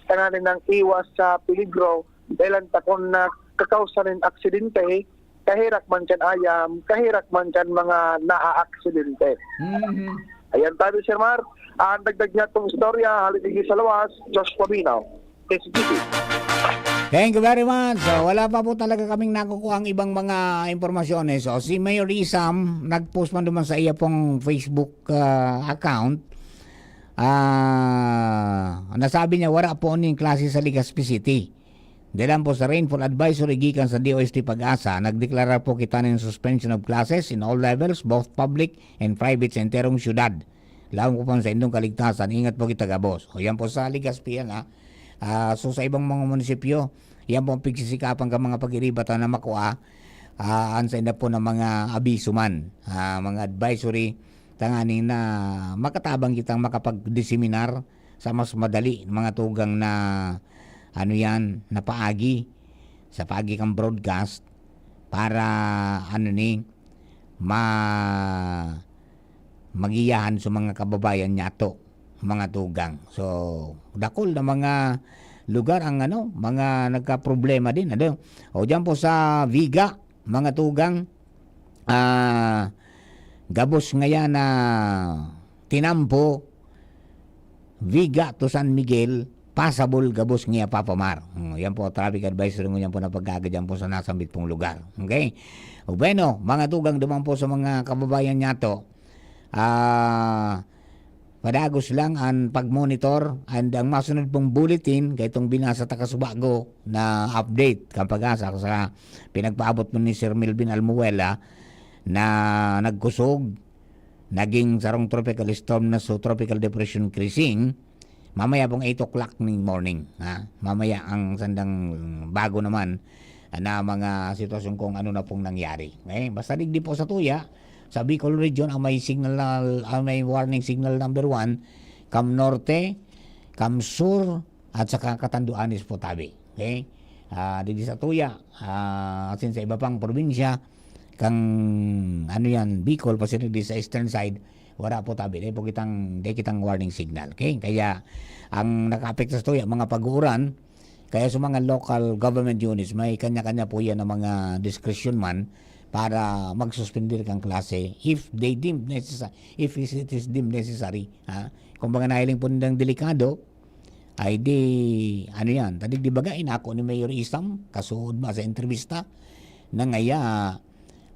tanganing nang iwas sa peligro, dahil ang takon na kakausa nin aksidente, kahirak man kan ayam, kahirak man kan mga naaaksidente. Mhm. Ayan tabi, Sir Mar. Ang dagdag niya itong istorya, hali digdi sa luwas, Josh Pabino, S G P. Thank you very much. So, wala pa po talaga kaming nakukuha ang ibang mga impormasyon, eh. So, si Mayor Isam, nag-post man naman sa iya pong Facebook, ah, account. Ah, nasabi niya, wala po ning klase sa Legazpi City. Dahil po sa rainfall advisory gikan sa D O S T PAGASA, nagdeklara po kita nin suspension of classes in all levels, both public and private, sa enterong syudad. Laom ko po sa indong kaligtasan, ingat po kita gabos. O, yan po sa Legazpi yan, ha. Ah, so, sa ibang mga munisipyo, yan po ang pigsisikapan ka mga pag-iriba ta na makua. ah, an sainda po na mga abiso man, ah, mga advisory, tanganing na makatabang kitang makapag-diseminar sa mas madali, mga tugang na, ano yan, na paagi, sa paagi kan broadcast para, ano ni, ma-, magiyahan sa mga kababayan niyato, mga tugang. So, dakul na mga lugar ang, ano, mga nagkaproblema din, ano. O, diyan po sa Viga, mga tugang, ah, gabos ngayan na tinampo, Viga to San Miguel, pasabol gabos ngiya papamar. Hmm, yan po, traffic advisory ngunyan po na pagkagad yan po sa nasambit pong lugar. Okay? O bueno, mga tugang duman po sa mga kababayan niyato, ah, padagos lang ang pag-monitor and ang masunod pong bulletin, kay itong binasa ta kasubago na update kan PAGASA sa pinagpaabot mo ni Sir Melvin Almuela na nagkusog, naging sarong tropical storm na so Tropical Depression Krising, mamaya pong eight o'clock ning morning, ha? Mamaya ang sandang bago naman na mga sitwasyon kung ano na pong nangyari. Okay? Basta digdi po sa tuya, sa Bicol Region, ang may signal na, ang may warning signal number one, Cam Norte, Cam Sur, at saka Catanduanes po tabi. Okay? Ah, digdi sa tuya, ah, asin sa iba pang probinsya, kang, ano yan, Bicol, pasiring di sa eastern side, wala po tabi. Dai po kitang, dai kitang warning signal. Okay? Kaya, ang nakaapekto sa tuya, mga pag-uuran, kaya sa mga local government units, may kanya-kanya po yan na mga discretion man para magsuspender kang klase if they deem necessary, if it is deemed necessary. Ha? Kung baga nahiling po nilang delikado, ay di, ano yan, tadig di baga, inako ni Mayor Isam, kasuod ba sa entrevista, na ngaya,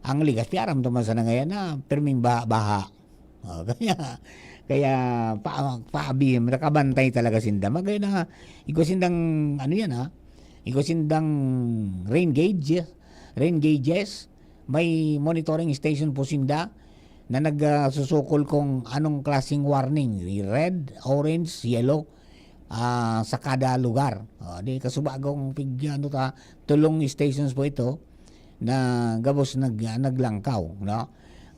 ang Legazpi, aram naman sa na ngaya na, pirming baha-baha. Oh, kaya, kaya, pa, paabi, nakabantay talaga sinda. Magay na, igwa sindang, ano yan ha, igwa sindang rain gauge, rain gauges, may monitoring station po sinda, na nag, ah, susukol kung anong klaseng warning, red, orange, yellow, ah, sa kada lugar. Oh, di kasubagong pig-, ano ta, tulong stations po ito na gabos nag-, ah, naglangkaw, no?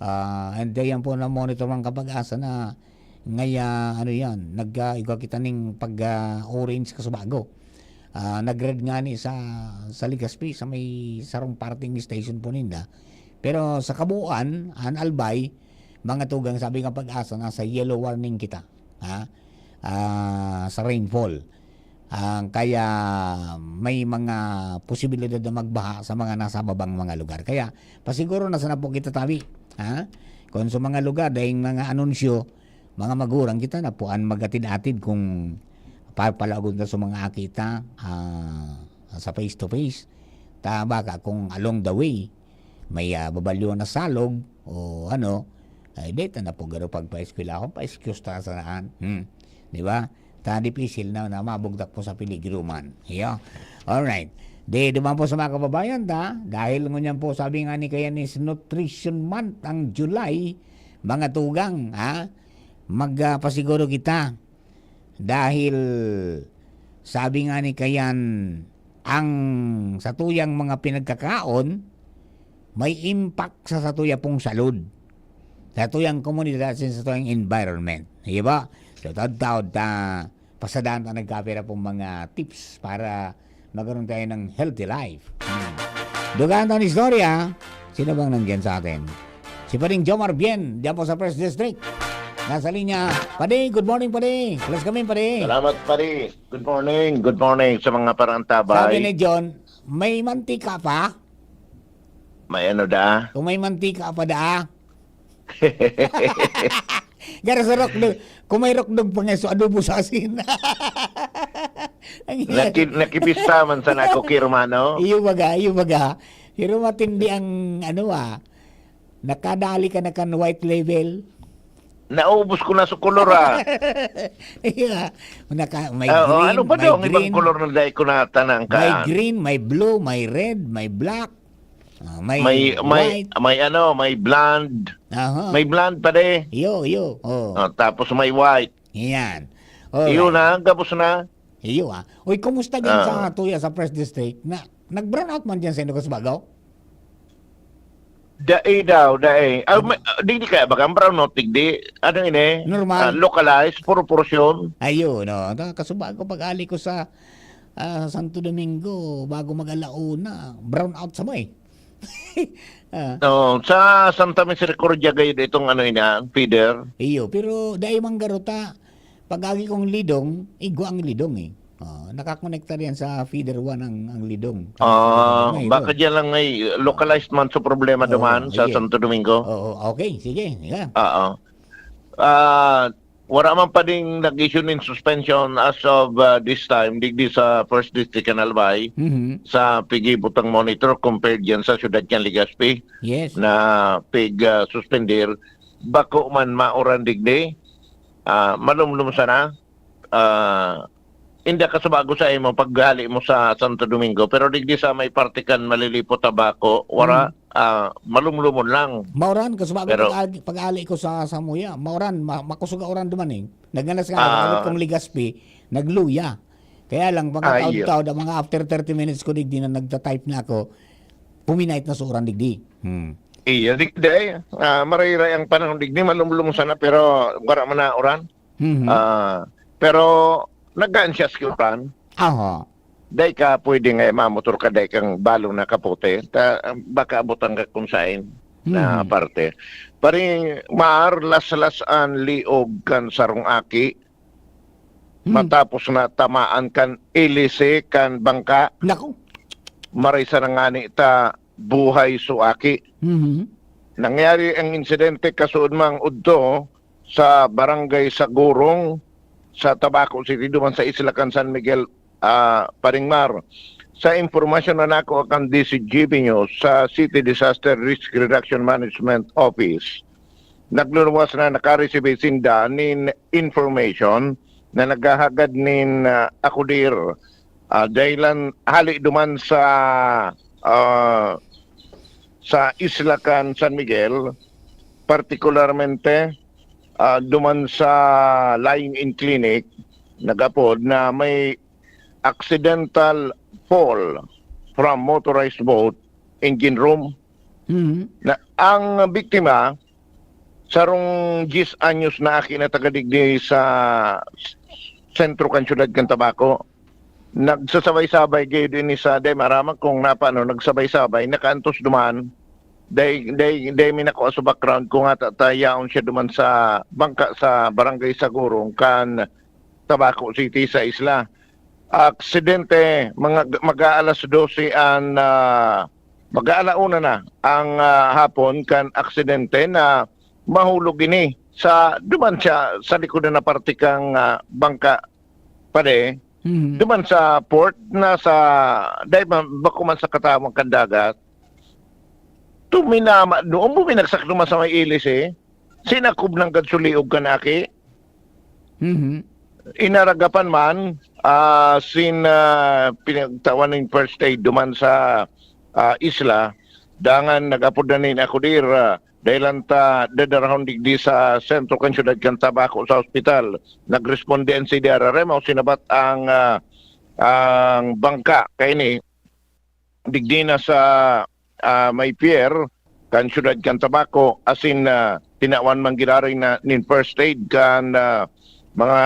Ah, and yan po na monitor ang kapag-asa na ngaya, ano yan, nag, ah, igwa kita ning pag, ah, orange kasubago. Ah, nag-red nga ni sa, sa Legazpi, sa may sarong parting station po ninda. Pero sa kabuuan, an Albay, mga tugang, sabi nga pag-asa, nasa yellow warning kita, ha? Ah, sa rainfall. Ah, kaya may mga posibilidad na magbaha sa mga nasa babang mga lugar. Kaya pasiguro na sana po kita tabi, ha? Kung sa mga lugar, dahil mga anunsyo, mga magurang kita na po an magatid-atid kung papalagon ta sa mga aki ta, ah, sa face to face. Ta baka kung along the way, may, ah, babalyo na salog o ano, ay, deta na po garo pagpa-eskwelahon, pa-excuse ta sa naan. Hmm. Di ba? Ta dipisil na, na mabugtak po sa peligro man. Iyo. Alright. Di, duman po sa mga kababayan ta, dahil ngunyan po, sabi nga ni kaya ni Nutrition Month ang July, mga tugang, ha? Mag, ah, pasiguro kita. Dahil sabi nga ni kayan, ang satuyang mga pinagkakaon may impact sa satuya pong salud, satuyang komunidad, sa satuyang environment. Di ba? So, taod-taod ta, pasadahan ta nagkapira pong mga tips para magkaroon tayo ng healthy life. Hmm. Dugaan ta ang istorya. Sino bang nandiyan sa atin? Si Pading Jomar Bien, diyan po sa First District. Nasa linya. Padi, good morning, Padi. Plus kami, Padi. Salamat, Padi. Good morning, good morning sa mga parantabay. Sabi ni John, "May mantika pa?" May ano da? Kung may mantika pa da. Gara sa rokdog. Kung may rokdog pa nga, so adobo sa asin. Ang Naki-, nakipista man sana ako kay Romano. Iyo baga, iyo baga. Pero matindi ang, ano, ah, nakadali ka na kan white label. Naubos ko na sa kolor, ah. Iya. Naka-, may Oo, green, ano pa may daw ang ibang green. Kolor na dahil ko natanan ka? May green, may blue, may red, may black. Ah, may May, may, white. May ano, may blonde. Aha. May blonde pa de. Iyo, iyo. Oh. Ah, tapos may white. Iyan. Alright. Iyo na, tapos na. Iyo, ah. Uy, kumusta dyan Ah. sa tuya sa First District? Na, nag-brown out man dyan sa Inugos Bago? Dai daw, dai. Ah, Ano? may, ah, di, di kaya bagang brownout, digdi. Ano ini? Normal. Ah, localized, proportion. Ayun, no. Ta-, kasubago pag-ali ko sa, ah, Santo Domingo, bago mag-alauna, brown out sa mo eh. Ah, No, sa Santa Misericordia gayud itong ano ina, feeder. iyo, pero dai man garuta. Pag-agi kong Lidong, igwa ang Lidong eh. Ah, nakakonekta riyan sa feeder one ang, ang Lidong. Ah, May baka ito. Diyan lang may localized man sa problema Oo, duman sa sige. Santo Domingo. Oo, okay, sige. Yeah. Oo. Ah, wala man pa ding nag-issue nin suspension as of ah, this time digdi sa First District kan Albay Mhm. sa pigibutang monitor compared diyan sa siyudad kan Legazpi Yes. na pig ah, suspendir. Bako man mauran digdi, ah, malumlum sana. Ah, hindi ka subago sa imo paghali mo sa Santo Domingo, pero digdi sa may parte kan Malilipot, Tabaco, wala, ah, malumlumon lang. Mauran, kasubago Pero- pag-ali, pag-ali ko sa Samuya. Mauran, ma- makusog ang uran duman eh. Nagganas nga, Ah. ah, kong Legaspi, nagluya. Kaya lang, Ah, iyo. pagkataod-taod, mga after thirty minutes ko, digdi na nagta-type na ako, puminait na sa uran digdi. Hmm. Iyo, digdi, ah, marayray ang panahon digdi, malumlum sana, pero wala man na uran. Mhm. Ah, pero nag-anxious ka uran. Aha. Dai ka pwede nga mamotor ka, dai kang balon na kapote. Ta, baka abutan ka kung sain na Mhm. parte. Pari, maar, laslas an liog kan sarong aki. Hmm. Matapos na tamaan kan ilisi kan bangka, Naku. maray sana ngani ta buhay so aki. Mhm. Nangyari ang insidente kasuodmang udto sa Barangay Sagurong sa Tabaco City, duman sa isla kan San Miguel, ah, Paringmar. Sa impormasyon na nakuha kan D Z G B News sa City Disaster Risk Reduction Management Office, nagluluwas na nakaresibi sinda nin information na naghahagad nin ah, akudir, ah, dahilan hali duman sa ah, sa isla kan San Miguel, partikularmente ah, duman sa Lying-in Clinic, nag-apod na may accidental fall from motorized boat engine room. Mhm. Na ang biktima, sarong diyes anyos na aki na taga digdi sa sentro kan siyudad kan Tabaco. Nagsasabay-sabay gayud ini sa, dai maaraman kung napano, nagsabay-sabay, nakaantos duman. Dai, dai, dai mi nakuha sa background kung ata ta yaon siya duman sa bangka sa Barangay Sagurong kan Tabaco City sa isla. Aksidente, mga, mag-aalas dose an, ah, mag-aalauna na ang ah, hapon kan aksidente na mahulog ini sa, duman siya sa likod na parte kang ah, bangka pare, Mhm. duman sa port na sa, dai man, bako man sa katawang kan dagat. Tuminama, doon buminagsak naman sa may ilis eh. Sinakob nanggad suliog kan aki. Mhm. Inaragapan man, ah, sin ah, pinagtawan ning first aid duman sa ah, isla. Dangan nag-apod na nin akudir, ah, dahilan ta dadarahon digdi sa sentro kan siyudad kan Tabaco sa ospital. Nagresponde ang C D R R M o sinabat ang ah, ang bangka kaini digdi na sa ah, may pier kan siyudad kan Tabaco, asin ah, tinawan man giraray na nin first aid kan ah, mga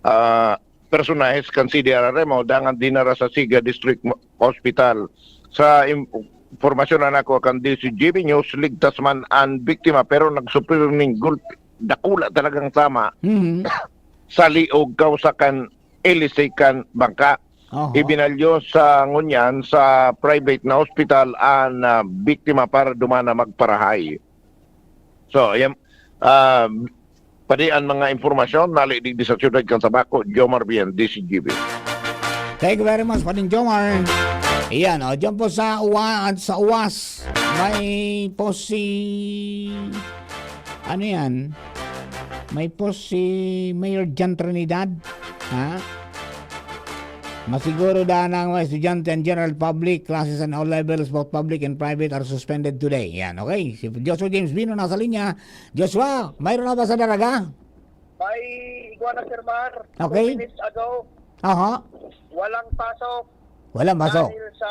ah, personahes kan C D R R M o dangan dinara sa Siga District Mo-, Hospital. Sa im-, impormasyon na nakuha kan D Z G B News, ligtas man ang biktima pero nagsuper ning gulpi. Dakula talagang tama Mhm. sa liog kausa kan ilisi kan bangka. Oho. Ibinalyo sa ngunyan sa private na ospital ang ah, biktima para dumana magparahay. So, yan, ah, padi ang mga impormasyon, nali digdi sa siyudad kan Tabaco, Jomar Bien, D Z G B. Thank you very much, Pading Jomar. Iyan, o, dyan po sa Uwa-, sa Uwas, may post si, ano yan? May post si Mayor John Trinidad. Ha? Masiguro daan ang mga estudyante and general public, classes and all levels, both public and private, are suspended today. Yan, okay? Si Joshua James Bino nasa linya. Joshua, mayroon na ba sa Daraga? May igwa na, Sir Mar. Okay. Two minutes ago, Aha. walang pasok. Wala, maso. Dahil sa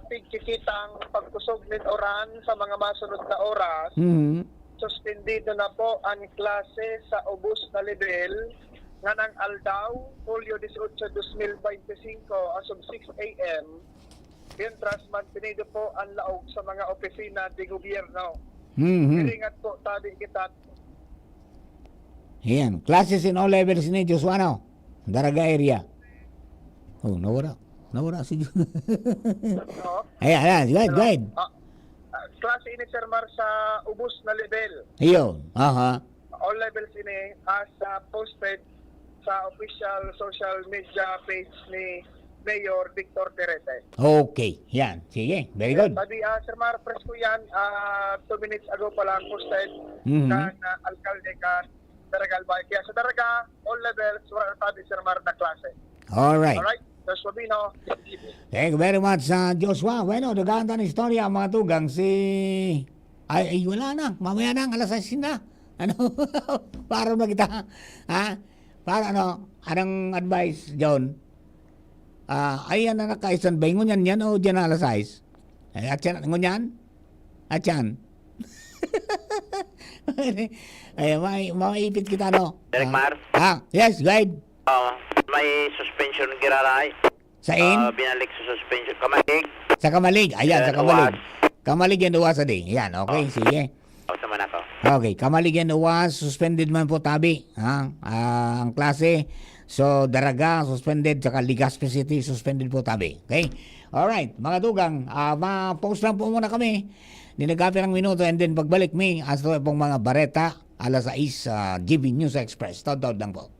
pigkikitang pagkusog nin uran sa mga masunod na oras, Mhm. suspendido na po ang klase sa ubos na level nganang aldaw, Hulyo dieciocho, dos mil veinticinco, as of six a m, mientras mantenido po ang laog sa mga opisina de gobyerno. Mhm. Iringat po, tabi kita. Ayan. Classes in all levels ni Joshua, no? Daraga area. Oh, nawara. Nawara si Jo-, Oo. Ayan, ayan. Go ahead, go ahead. Ah, ah, klase ini, Sir Mar, sa ubos na level. Iyo. Aha. All levels ini as, ah, posted sa official social media page ni Mayor Victor Terete. Okay. Yan. Sige. Very good. Sabi, ah, Sir Mar, presko yan, ah, two minutes ago pa lang posted Mhm. ng, ah, alkalde kan Daraga Albay. Kaya sa Daraga, all levels, wala na tabi, Sir Mar, na klase. Alright. Alright? Joshua Bino, T V. Thank you very much, ah, Joshua. Bueno, dagaan ta na istorya, mga tugang. Si, ay, ay, wala na. Mamaya na, alas sais na. Ano? Para na kita. Ha? Para ano? Anong advice, John? Ah, ay, yan na naka-standby. Ngunyan yan o dyan na alas sais? Ay, at yan, ngunyan? At yan? Ay, may, maipit kita, no? Direk Ah. Mar? Ah, yes, go ahead. Oo. May suspension giraray. Sain? Ah, binalik sa suspension. Kamalig. Sa Kamalig. Ayan, sa Yan, Kamalig. Uwas. Kamalig yan, Uwas, adi. Yan, okay, Oh. sige. Oh, sa Manako. Okay, Kamalig yan, Uwas. Suspended man po, tabi. Ha? Ah, ang klase. So, Daraga, suspended. Saka Legazpi City, suspended po, tabi. Okay? Alright, mga tugang. Ah, ma-pause lang po muna kami. Di nagkapirang minuto and then pagbalik mi, asto pong mga bareta, alas sais, ah, G B News Express. Taud-taud lang po.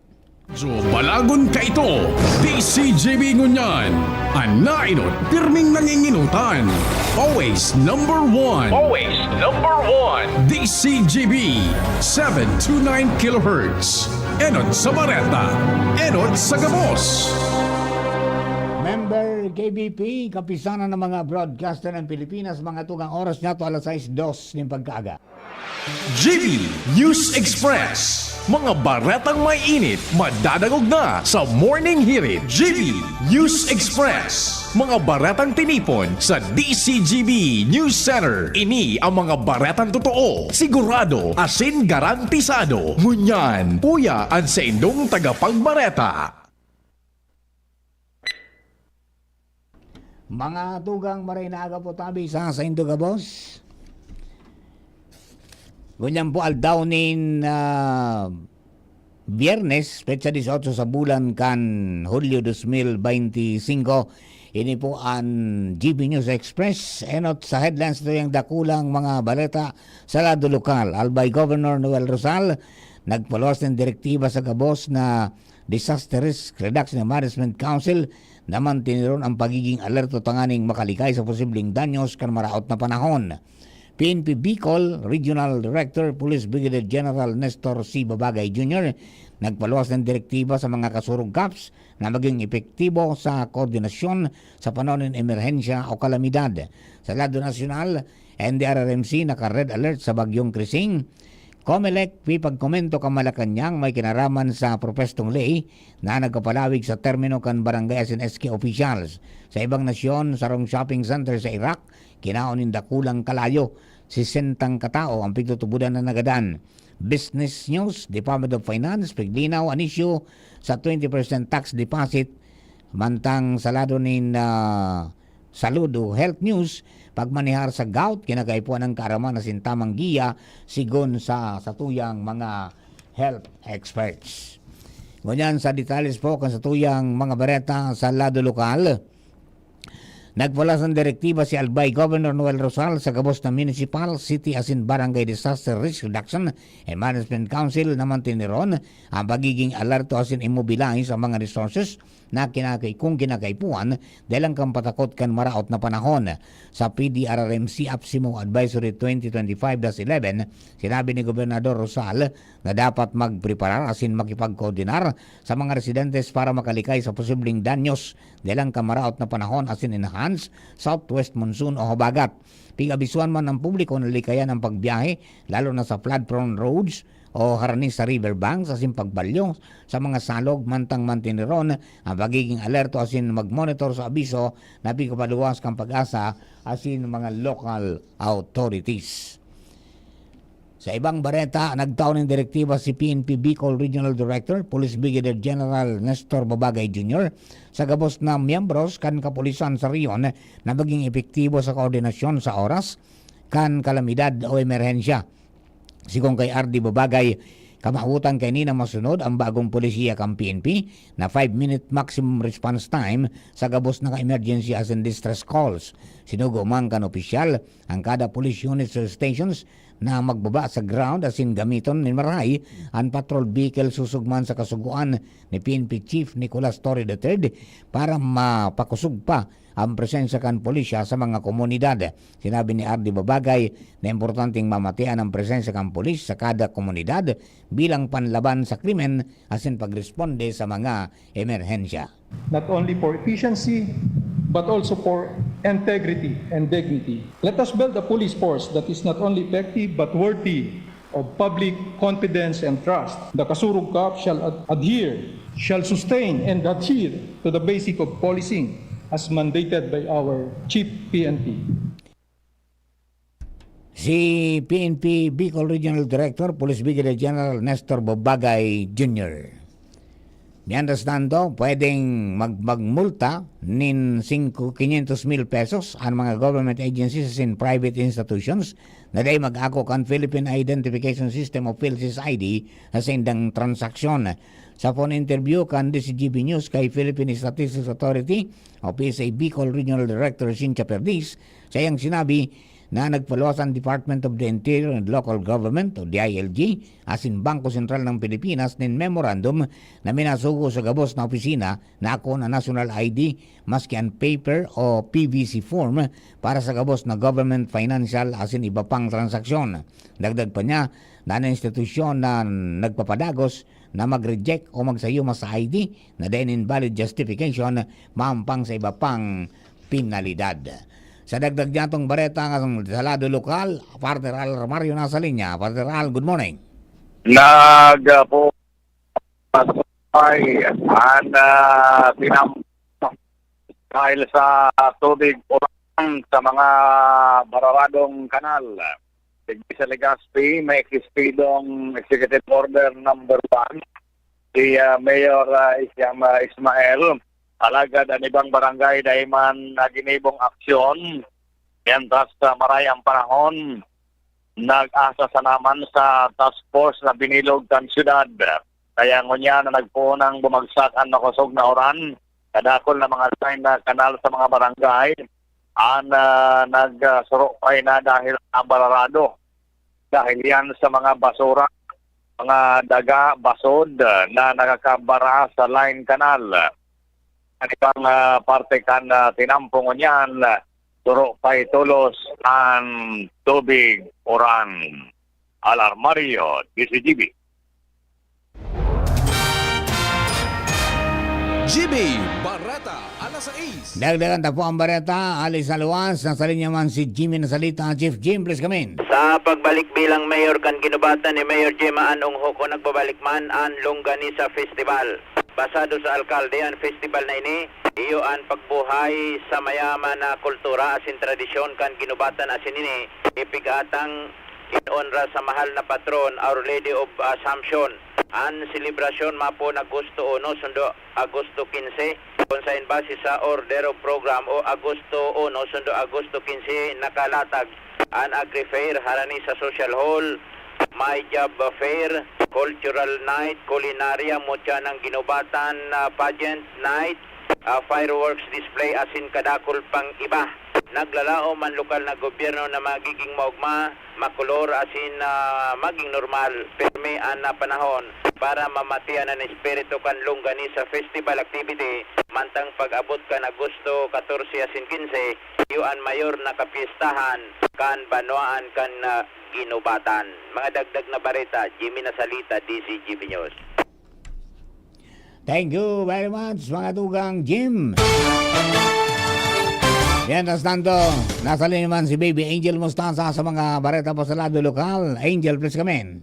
Radyo Balagon kaito, D C G B ngunyan. An naenot, pirming nanginginutan. Always number one. Always number one. D C G B, seven two nine kilohertz. Enot sa bareta, enot sa gabos. Member K B P, Kapisanan ng mga Broadcaster ng Pilipinas, mga tugang, oras niya to, alas sais dos nin pagkaaga. G B News Express. Mga baretang may init, madadangog na sa Morning Hirit. G B News Express. Mga baretang tinipon sa D C G B News Center. Ini ang mga baretang totoo, sigurado, asin garantisado. Ngunyan, puya an saindong tagapagbareta. Mga tugang, maray na aga po tabi sa saindo gabos. Ngunyan po aldaw nin, ah, Biyernes, petsa dieciocho sa bulan kan Hulyo dos mil veinticinco. Ini po an G B News Express. Enot sa headlines na yung dakulang mga baleta sa lado lokal. Albay Governor Noel Rosal nagpaluwas ng direktiba sa gabos na Disaster Risk Reduction and Management Council na mantiniron ang pagiging alerto tanganing makalikay sa posibleng danyos kan maraot na panahon. P N P Bicol Regional Director Police Brigadier General Nestor C. Babagay Junior nagpaluwas ng direktiba sa mga kasurog cops na maging epektibo sa koordinasyon sa panahon ng emerhensya o kalamidad. Sa lado nasyonal, N D R R M C naka-red alert sa Bagyong Krising. Comelec, pipagkomento kan Malacañang may kinaraman sa propwestong ley na nagpapalawig sa termino kan barangay asin S K officials. Sa ibang nasyon, sarong shopping center sa Iraq, kinaon nin dakulang kalayo, sesentang katao ang pigtutubodan na nagadan. Business News, Department of Finance, piglinaw an isyu sa twenty percent tax deposit, mantang sa lado nin, ah, Salud o Health News, pagmanehar sa gout, kinakaipuhan ng kaaraman asin tamang giya, sigon sa satuyang mga health experts. Ngunyan sa detalles po kan satuyang mga bareta sa lado lokal, nagpaluwas ng direktiba si Albay Governor Noel Rosal sa gabos na municipal, city asin barangay disaster risk reduction and management council na mantiniron ang pagiging alerto asin immobilize ang mga resources na kinakay-, kung kinakaipuhan, dahil ang kampatakot kan maraot na panahon. Sa P D R R M C APSIMO Advisory twenty twenty-five dash eleven, sinabi ni Gobernador Rosal na dapat magpreparar asin makipagkoordinar sa mga residentes para makalikay sa posibleng danyos dahil ang kamaraot na panahon asin inaha monsoon, southwest monsoon o habagat. Pig-abisuhan man ang publiko na likayan ang pagbiyahe, lalo na sa flood-prone roads o harani sa river banks, asin pagbalyo sa mga salog, mantang mantineron ang pagiging alerto asin mag-monitor sa abiso na pigpapaluwas kan PAGASA asin mga local authorities. Sa ibang bareta, nagtao nin direktiba si P N P Bicol Regional Director, Police Brigadier General Nestor Babagay Junior, sa gabos na miyembros kan kapulisan sa rehiyon na maging epektibo sa koordinasyon sa oras kan kalamidad o emerhensya. Sigon kay R D Babagay, kamawotan kaini na masunod ang bagong polisiya kan P N P na five-minute maximum response time sa gabos na ka-emergency asin distress calls. Sinugo man kan opisyal ang kada police units or stations na magbaba sa ground asin gamiton nin marahay an patrol vehicle susog man sa kasugoan ni P N P Chief Nicolas Torre the third para mapakosog pa ang presensya kan pulisya sa mga komunidad. Sinabi ni R D Babagay na importanteng mamatian ang presensya kan pulis sa kada komunidad bilang panlaban sa krimen asin pagresponde sa mga emerhensya. Not only for efficiency, but also for integrity and dignity. Let us build a police force that is not only effective but worthy of public confidence and trust. The Kasurog Corps shall ad-, adhere, shall sustain and adhere to the basic of policing as mandated by our Chief P N P. Si P N P Bicol Regional Director, Police Brigadier General Nestor Babagay Junior. Mientras tanto, pwedeng mag-, magmulta nin singko, quinientos mil pesos ang mga government agencies and private institutions na dai mag-ako kan Philippine Identification System o PhilSys I D sa saindang transaksyon. Sa phone interview kan D Z G B News kay Philippine Statistics Authority o P S A Bicol Regional Director Cynthia Perdiz, sa iyang sinabi na nagpaluwas ang Department of the Interior and Local Government o D I L G asin Bangko Sentral ng Pilipinas nin memorandum na minasugo sa gabos na opisina na ako na national I D, maski an paper o P V C form para sa gabos na government financial asin iba pang transaksyon. Dagdag pa niya na an institusyon na nagpapadagos na mag-reject o magsayuma sa I D na dai nin valid justification mampang sa iba pang penalidad. Sa dagdag niyatong bareta sa lado lokal, Partner Al Romario nasa linya. Partner Al, good morning. Nag, ah, po, ay, an, ah, tinam-, dahil sa tubig ulan sa mga bararadong kanal. Digdi sa Legazpi, may existidong executive order number one si, ah, Mayor, ah, Isma-, Ismael. Alagad an ibang barangay dai man naginibong aksyon. Mientras, ah, maray ang panahon, nag-asa sana man sa task force na binilog kan syudad. Kaya ngunyan na nagpoon nang bumagsak an makosog na uran, kadakul na mga line na kanal sa mga barangay, an, ah, nagsuro pay na dahil nabararado. Dahil yan sa mga basura, mga daga, basod, ah, na nakakabara sa line kanal. An ibang, ah, parte kan, ah, tinampo ngunyan, ah, suro pay tolos an tubig uran. Al Armario, D Z G B. G B, Bareta, alas sais. Dagdagan ta po ang bareta, alis sa luwas, nasa linya man si Jimmy Nasalita. Chief Jim, please come in. Sa pagbalik bilang mayor kan Guinobatan ni Mayor Gemma Ann Onghoco, nagbabalik man an Longganisa Festival. Basado sa alkalde, an festival na ini, iyo an pagbuhay sa mayaman na kultura asin tradisyon kan Guinobatan asin ini ipig-atang in onra sa mahal na patron, Our Lady of Assumption. An selebrasyon mapon Agosto uno sundo Agosto quince, kun saen base sa order of program o Agosto uno sundo Agosto quince nakalatag an Agri-Fair harani sa Social Hall. May job fair, cultural night, kulinarya, mutya ng Guinobatan, ah, pageant night, ah, fireworks display, asin kadakul pang iba. Naglalaom an lokal na gobyerno na magiging maogma, makolor, asin, ah, maging normal, pirmi an, ah, panahon para mamatian an espiritu kan Longganisa Festival activity, mantang pag-abot kan Agosto catorce asin quince, iyo an mayor na kapiestahan kan banwaan kan, ah, Guinobatan. Mga dagdag na bareta, Jimmy Nasalita, D Z G B News. Thank you very much, mga tugang Jim. Mientras tanto, nasa linya naman si Baby Angel Mostaza sa mga bareta pa sa lado lokal. Angel, please come in.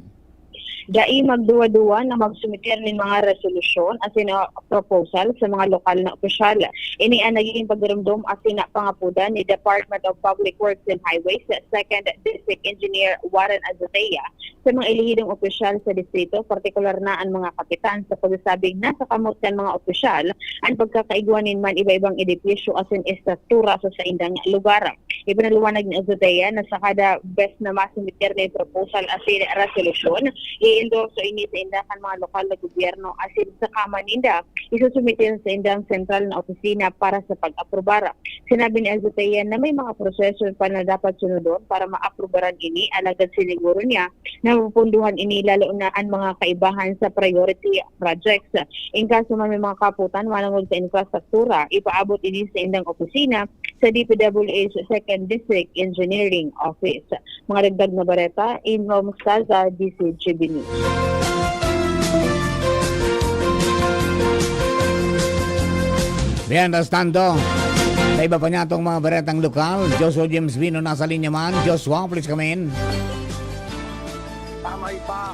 Dai magduwa-duwa na magsumiter nin mga resolusyon asin, ah, proposal sa mga lokal na opisyal. Ini an nagigin pagdurumdom asin na pangapodan ni Department of Public Works and Highways Second District Engineer Warren Azotea sa mga elehidong opisyal sa distrito, partikular na an mga kapitan, sa pagsasabing nasa kamot kan mga opisyal an pagkakaigwa nin man iba-ibang edipisyo asin estruktura sa saindang lugar. Ipinaliwanag ni Azotea na sa kada bes na masumiter na proposal asin resolusyon, i-endorso ini sa inda kan mga lokal na gobyerno asin saka man ninda isusumiter sa indang sentral na opisina para sa pag-aprobar. Sinabi ni Azotea na may mga proseso pa na dapat sunodon para maaprubaran ini, alagad siniguro niya na mapupunduhan ini lalo na an mga kaibahan sa priority projects. In kaso man may mga kaputan manongod sa infrastruktura, ipaabot ini sa indang opisina sa D P W H Second District Engineering Office. Mga dagdag na bareta, Inro Mostaza, D C G B News. Mientras tanto, sa iba pa niyatong mga baretang lokal, Joshua James Vino nasa linya man. Joshua, please come in. Amay pa,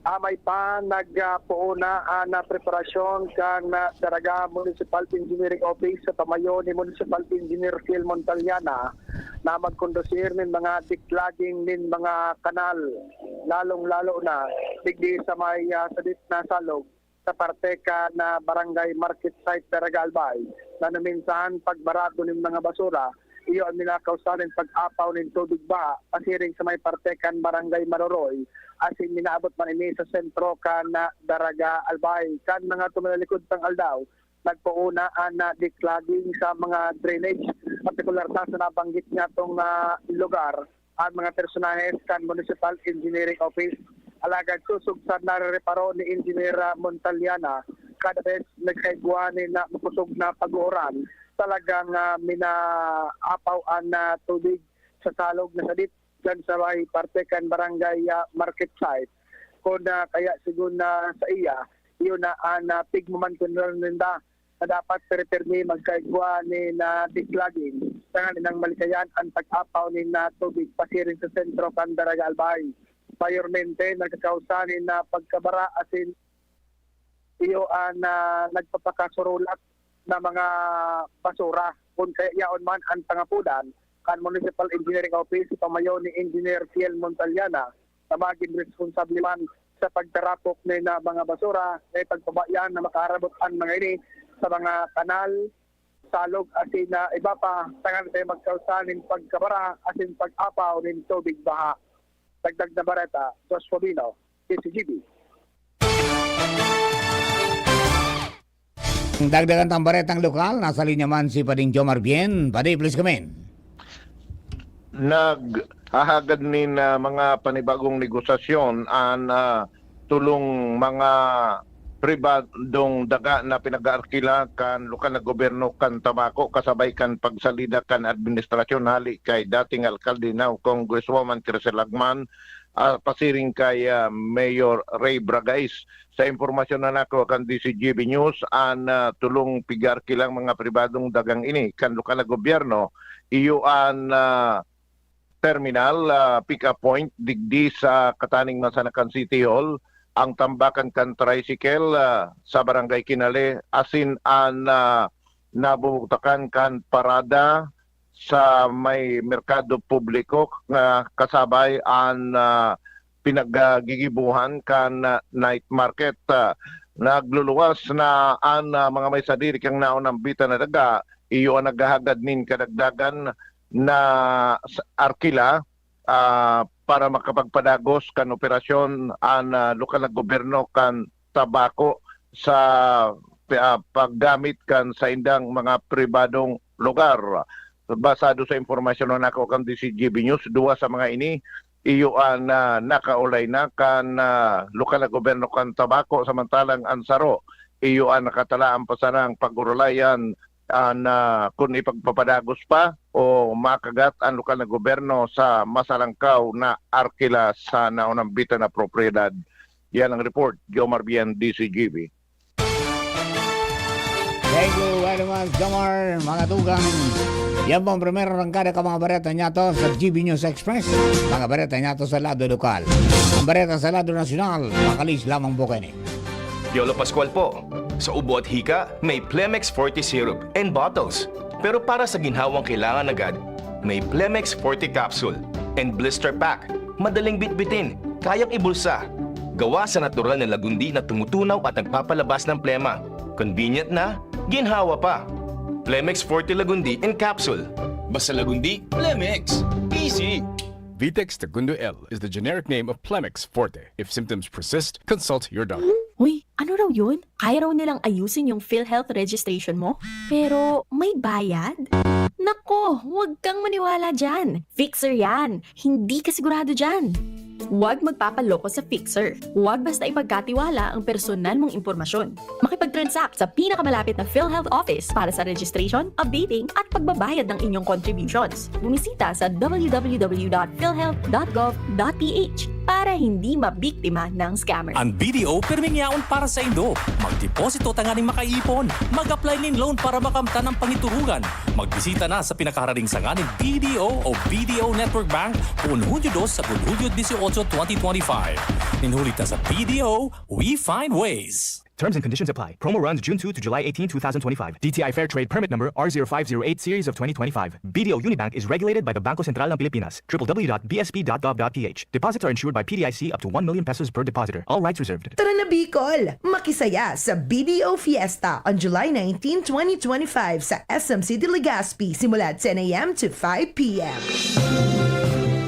amay pa, nagpoon na an, ah, preparasyon kan, ah, Daraga Municipal Engineering Office sa pamayo ni Municipal Engineer Phil Montaliana na magkondusir nin mga diklaging nin mga kanal, lalong-lalo na digdi sa may, ah, sadit na salog sa parte kan, ah, Barangay Market Site, Daraga Albay, na naminsan pagbarago nin mga basura, iyo an minakausa nin pag-apaw nin tubig baha pasiring sa may parte kan Barangay Maroroy, asin minaabot man ini sa sentro kan, ah, Daraga Albay. Kan mga tumalalikod pang aldaw, nagpoon na an, ah, declogging sa mga drainage, partikular na sa nabanggit niyatong, ah, lugar, an mga personahes kan Municipal Engineering Office. Alagad sosog sa narereparo ni Engineer, ah, Montaliana, kada bes nagkaigwa nin, ah, makusog na pag-uuran, talagang, ah, minaapaw an, ah, tubig sa salog na sadit diyan sa may parte kan Barangay, ah, Market Site. Kun, ah, kaya sigon na sa iya, iyo na an, ah, pigmamantunan ninda na dapat pirmi-pirmi magkaigwa nin, ah, declogging, tanganing malikayan an pag-apaw nin, ah, tubig pasiring sa sentro kan Daraga Albay. Mayormente nagkakausa nin, ah, pagkabara asin iyo an, ah, nagpapakasurulat na mga basura. Kun kaya yaon man an pangapodan kan Municipal Engineering Office sa pamayo ni Engineer Fiel Montaliana na magin responsable man sa pagtarapok nin, ah, mga basura, na ipagpabayan na makaarabot an mga ini sa mga kanal, salog, asin na iba pa, tanganing magkausa nin pagkabara asin pag-apaw nin tubig baha. Dagdag na bareta, Joshua Bino, D C G B. Dagdagan tang baretang lokal, nasa linya man si Pading Jomar Bien. Padi, please come in. Naghahagad nin, ah, mga panibagong negosasyon an, ah, tulong mga pribadong daga na pinag-aarkila kan lokal na gobyerno kan Tabaco kasabay kan pagsalida kan administrasyon hali kay dating alkalde, now Congresswoman Crisel Lagman, ah, pasiring kay, ah, Mayor Ray Bragais. Sa impormasyon na nakuha kan D C G B News, an, ah, tulong pig-arkilang mga pribadong dagang ini kan lokal na gobyerno, iyo an, ah, terminal, ah, pick-up point digdi sa kataning Masanakan City Hall, ang tambakan kan tricycle, ah, sa Barangay Kinale, asin an, ah, nabubugtakan kan parada sa may merkado publiko nga kasabay an, ah, pinaggigibuhan kan, ah, night market. Ah, nagluluwas na an, ah, mga may sadiri kan naonambitan na daga, iyo an naghahagad nin kadagdagan na s-, arkila, ah, para makapagpadagos kan operasyon an, ah, lokal na gobyerno kan Tabaco sa, ah, paggamit kan saindang mga pribadong lugar. Basado sa impormasyon na nakuha kan D C G B News, duwa sa mga ini, iyo an, ah, nakaulay na kan, ah, lokal na gobyerno kan Tabaco, samantalang an saro, iyo an nakatalaan pa sanang pag-urulayan an, ah, kun ipagpapadagos pa o makagat an lokal na gobyerno sa masalangkaw na arkila sa naonambitan na propiedad. Yan ang report, Jomar Bien, D C G B. Thank you very much, Jomar. Mga tugang, Yan po ang primero rangkada kan mga bareta niyato sa G B News Express. Mga bareta niyato sa lado lokal. Ang bareta sa lado nasyonal, makalis lamang po kaini. Piolo Pascual po. Sa ubo at hika, may Plemex Forte Syrup and bottles. Pero para sa ginhawang kailangan agad, may Plemex Forte Capsule and Blister Pack. Madaling bitbitin, kayang ibulsa. Gawa sa natural na lagundi na tumutunaw at nagpapalabas ng plema. Convenient na, ginhawa pa. Plemex Forte Lagundi in Capsule. Basta Lagundi, Plemex. Easy! Vitex Segundo L is the generic name of Plemex Forte. If symptoms persist, consult your doctor. Uy, ano raw yun? Kaya raw nilang ayusin yung PhilHealth registration mo? Pero may bayad? Nako, huwag kang maniwala dyan. Fixer yan. Hindi ka sigurado dyan. Huwag magpapaloko sa fixer. Huwag basta ipagkatiwala ang personal mong impormasyon. Makipag-transact sa pinakamalapit na PhilHealth office para sa registration, updating, at pagbabayad ng inyong contributions. Bumisita sa w w w dot philhealth dot gov dot p h para hindi mabiktima ng scammer. An B D O pirming yaon para saindo. Magdeposito tanganing makaipon. Mag-apply nin loan para makamtan an pangiturugan. Magbisita na sa pinakaharaning sanga nin B D O o B D O Network Bank poon Hunyo dos sagkod Hunyo dieciocho, twenty twenty-five. Nin huli ta sa B D O, we find ways. Terms and conditions apply. Promo runs June two to July eighteen, two thousand twenty-five. D T I Fair Trade Permit Number R zero five zero eight Series of twenty twenty-five. B D O Unibank is regulated by the Bangko Sentral ng Pilipinas. W W W dot b s p dot gov dot p h. Deposits are insured by P D I C up to one million pesos per depositor. All rights reserved. Tara na, Bicol! Makisaya sa B D O Fiesta on July nineteen, twenty twenty-five sa S M City Legazpi simula ten a m to five p m.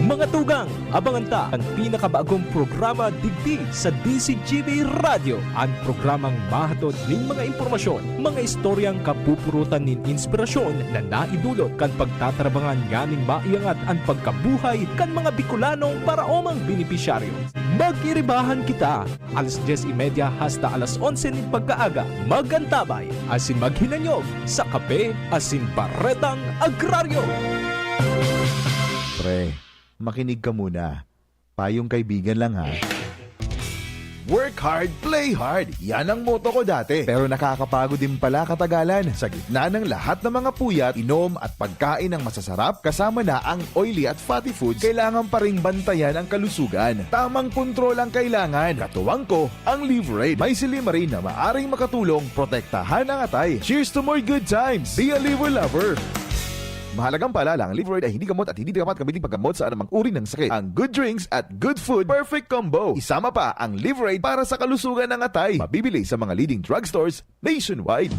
Mga tugang, abangan ta an pinakabagong programa digdi sa D Z G B Radyo, an programang mahatod nin mga impormasyon, mga istoryang kapupurutan nin inspirasyon na naidulot kan pagtatrabangan nganing maiangat an pagkabuhay kan mga Bicolanong paraomang benepisyaryo. Magiribahan kita alas dyes y media hasta alas onse nin pagkaaga. Mag-antabay asin maghinanyog sa Kape asin Baretang Agraryo. Pre, makinig ka muna. Payong kaibigan lang, ha. Work hard, play hard. Yan ang motto ko dati. Pero nakakapagod din pala katagalan. Sa gitna ng lahat ng mga puyat, inom at pagkain ng masasarap, kasama na ang oily at fatty foods, kailangan pa ring bantayan ang kalusugan. Tamang kontrol ang kailangan. Katuwang ko, ang Liverade. May silymarin na maaring makatulong protektahan ang atay. Cheers to more good times! Be a Liver Lover! Mahalagang paalala, ang Liverade ay hindi gamot at hindi dapat gamitin paggamot sa anumang uri ng sakit. Ang good drinks at good food, perfect combo. Isama pa ang Liverade para sa kalusugan ng atay. Mabibili sa mga leading drugstores nationwide.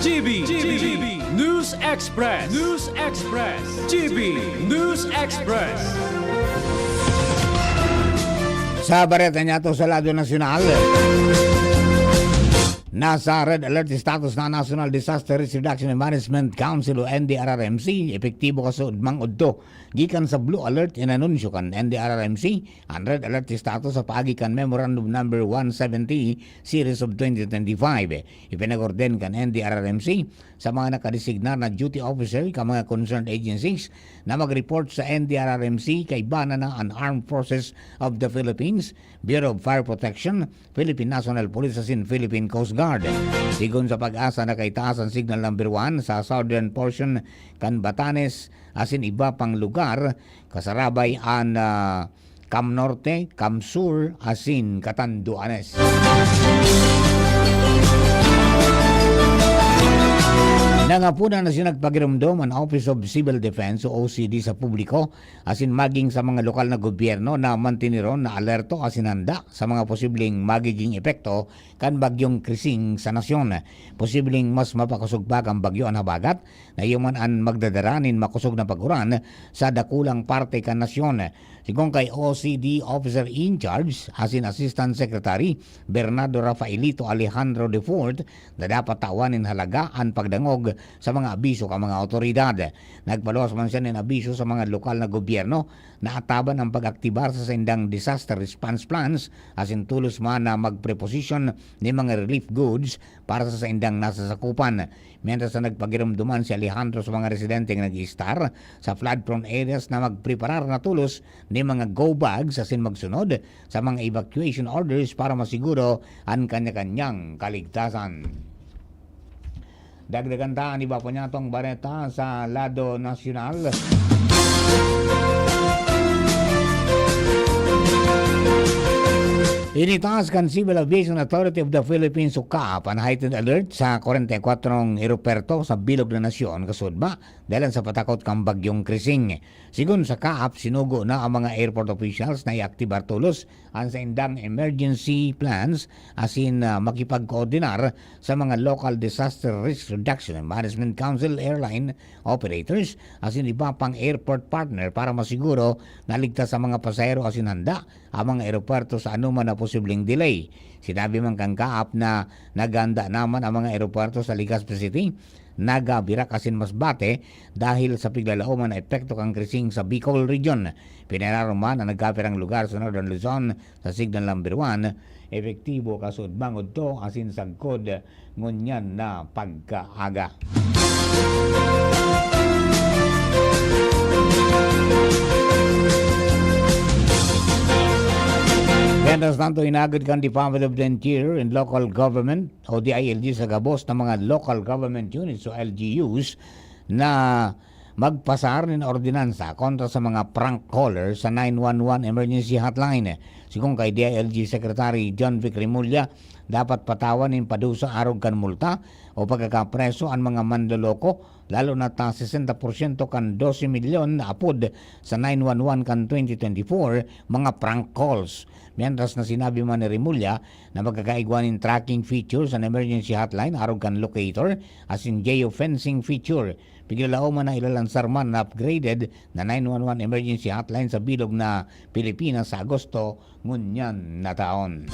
G B, G B, News Express. News Express. G B News Express. Sa bareta niyato sa lado nasyonal, nasa red alert status na National Disaster Risk Reduction and Management Council o N D R R M C, epektibo kasunod mang udto. Gikan sa blue alert, inanunsyo kan N D R R M C an red alert status sa paagi kan Memorandum Number one seventy, Series of twenty twenty-five. Ipinag-orden kan N D R R M C sa mga nakadesignar na duty officer kan mga concerned agencies na mag-report sa N D R R M C kaiba na an Armed Forces of the Philippines, Bureau of Fire Protection, Philippine National Police asin Philippine Coast Guard. Sigon sa PAGASA, nakaitaas an Signal Number one sa southern portion kan Batanes asin iba pang lugar, kasarabay an, ah, Cam Norte, Cam Sur asin Catanduanes. Nangapuna na siya nagpagiromdom an Office of Civil Defense o O C D sa publiko asin maging sa mga lokal na gobyerno na mantineron na alerto asin handa sa mga posibleng magiging epekto kan Bagyong Krising sa nasyon. Posibleng mas mapakosog pa kan bagyo an habagat na iyo man an magdadara nin makosog na pag-uran sa dakulang parte kan nasyon. Sigon kay O C D Officer in Charge asin Assistant Secretary Bernardo Rafaelito Alejandro the fourth na dapat tawan nin halaga an pagdangog sa mga abiso kan mga awtoridad. Nagpaluwas man siya nin abiso sa mga lokal na gobyerno na ataban an pag-aktibar sa saindang disaster response plans asin tolos man na magpreposisyon nin mga relief goods para sa saindang nasasakupan. Mientras na nagpagiromdoman si Alejandro sa mga residenteng nag-iistar sa flood-prone areas na magpreparar na tolos nin mga go bags asin magsunod sa mga evacuation orders para masiguro an kanya-kanyang kaligtasan. Dagdagan ta an iba pa niyatong bareta sa lado nasyonal. Initaas kan Civil Aviation Authority of the Philippines o CAAP an heightened alert sa kwarenta y kwatro eropuwerto sa bilog na nasyon, kasudma dalan sa patakot kan Bagyong Krising. Sigon sa CAAP, sinugo na ang mga airport officials na iaktibar tolos an saindang emergency plans asin, ah, makipagkoordinar sa mga local disaster risk reduction and management council, airline operators asin iba pang airport partner para masiguro na ligtas ang mga pasahero asin handa ang mga eropuwerto sa anoman na posibleng delay. Sinabi man kan CAAP na naghahanda naman ang mga eropuwerto sa Legazpi City, Naga, Virac asin Masbate dahil sa piglalaoman na epekto kan Krising sa Bicol Region. Pinararuman ang nagkapirang lugar sa Northern Luzon sa Signal Number One, epektibo kasud mangudto asin sagkod ngunyan na pagkaaga. Mientras tanto, inagad kan Department of the Interior and Local Government o D I L G sa gabos na mga local government units o L G Us na magpasar nin ordinansa kontra sa mga prank caller sa nine one one emergency hotline. Sigon kay D I L G Secretary John Vic Remulla, dapat patawan nin padusa arog kan multa o pagkakapreso an mga manloloko, lalo na ta sesenta porsyento kan dose milyon na apod sa nine one one kan twenty twenty-four, mga prank calls. Mientras na sinabi man ni Remulla na magkakaigwa nin tracking features an emergency hotline arog kan locator asin geofencing feature. Piglalaoman na ilalansar man na upgraded na nine one one emergency hotline sa bilog na Pilipinas sa Agosto ngunyan na taon.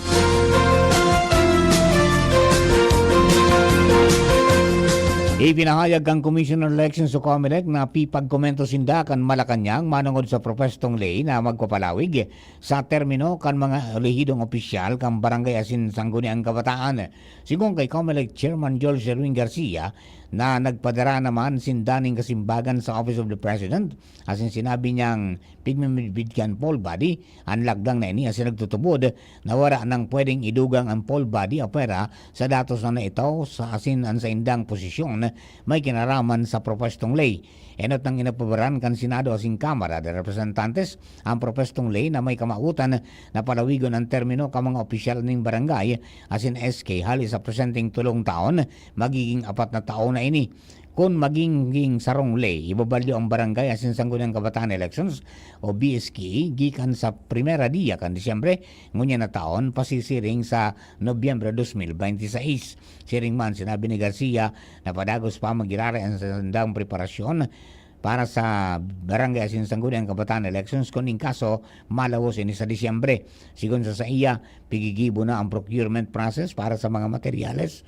Ipinahayag kan Commission on Elections o COMELEC na pipagkomento sinda kan Malacañang manongod sa propestong ley na magpapalawig sa termino kan mga elehidong opisyal kan barangay asin sangguniang kabataan. Sigon kay COMELEC Chairman George Erwin Garcia na nagpadara naman sinda nin kasimbagan sa Office of the President, asin sinabi niyang pigmimidbid kan poll body an lagdang na ini asin nagtutubod na wara nang pwedeng idugang an poll body apwera sa datos na naitaw sa asin an saindang posisyon may kinaraman sa propestong ley. Enot nang inaprobaran kan Senado asin Kamara de Representantes ang propestong ley na may kamawotan na palawigon an termino kan mga opisyal nin barangay asin S K hali sa presenteng tolong taon, magiging apat na taon na ini. Kun magiging sarong ley, ibabalyo ang barangay asin sangguniang kabataan elections o B S K E gikan sa primera dia kan Disyembre ngunyan na taon pasisiring sa Nobyembre dos mil bente seis. Siring man, sinabi ni Garcia na padagos pa magiraray ang sandang preparasyon para sa barangay asin sangguniang kabataan elections kun in kaso malawos ini sa Disyembre. Sigon sa saiya, pigigibo na ang procurement process para sa mga materyales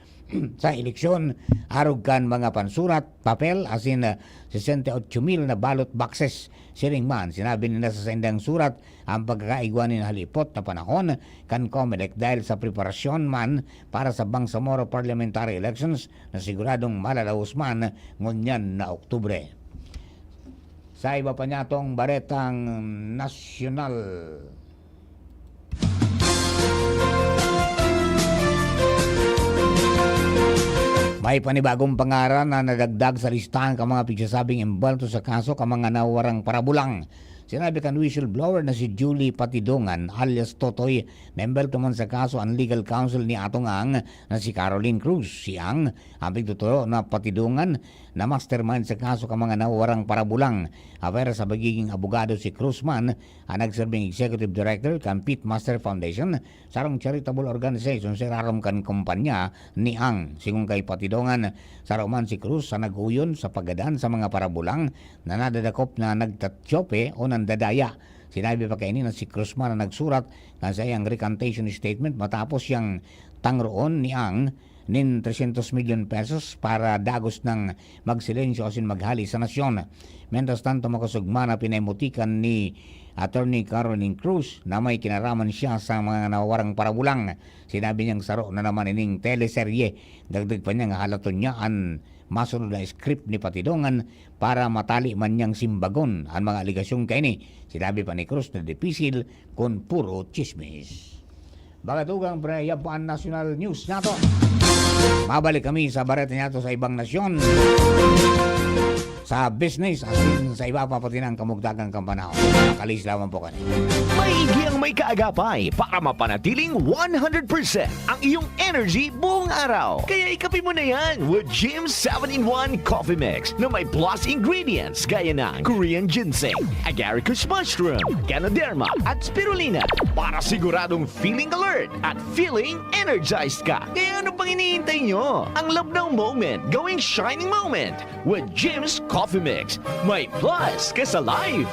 sa eleksyon, arog kan mga pansurat, papel, asin, ah, sesenta y ocho mil na ballot boxes. Siring man, sinabi ninda sa saindang surat ang pagkakaigwa nin halipot na panahon kan COMELEC dahil sa preparasyon man para sa Bangsamoro Parliamentary Elections na siguradong malalaos man ngunyan na Oktubre. Sa iba pa niyatong baretang nasyonal, may panibagong pangaran na nadagdag sa listahan kan mga pigsasabing embuwelto sa kaso kan mga nawarang parabulang. Sinabi kan whistleblower na si Julie Patidongan alias Totoy na embuwelto man sa kaso an legal counsel ni Atong Ang na si Caroline Cruz. Si Ang, ang pigtuturo na Patidongan, na mastermind sa kaso kan mga nawarang parabulang. Apwera sa pagiging abogado, si Cruz man ang nagserbing executive director kan Pitmaster Foundation, sarong charitable organization sa irarom kan kompanya ni Ang. Sigon kay Patidongan, saro man si Cruz sa nag-uyon sa paggadan sa mga parabulang na nadadakop na nagtatyope o nandadaya. Sinabi pa kaini na si Cruz man ang nagsurat kan saiyang recantation statement matapos siyang tangroon ni Ang nin tresyentos milyon pesos para dagos nang magsilensyo asin maghali sa nasyon. Mientras tanto, makosog man na pinaimutikan ni Attorney Caroline Cruz na may kinaraman siya sa mga nawarang parabulang. Sinabi niyang saro na naman ining teleserye. Dagdag pa niya nga halaton niya an masunod na script ni Patidongan para matali man niyang simbagon an mga alegasyong kaini. Sinabi pa ni Cruz na dipisil kun puro tsismis. Mga tugang, pre, yan po ang national news nato. Mabalik kami sa bareta niyato sa ibang nasyon. Sa business, asin sa iba pa, pati ng kamugtagang kampanahon. Makalis lamang po kami. Maigi ang may kaagapay para mapanatiling one hundred percent ang iyong energy buong araw. Kaya ikape mo na yan with Jim seven-in-one Coffee Mix na may plus ingredients gaya ng Korean ginseng, agaricus mushroom, ganoderma, at spirulina para siguradong feeling alert at feeling energized ka. Kaya ano pang hinihintay nyo? Ang love ng moment, gawing shining moment with Jim's Coffee Mix. May plus ka sa life!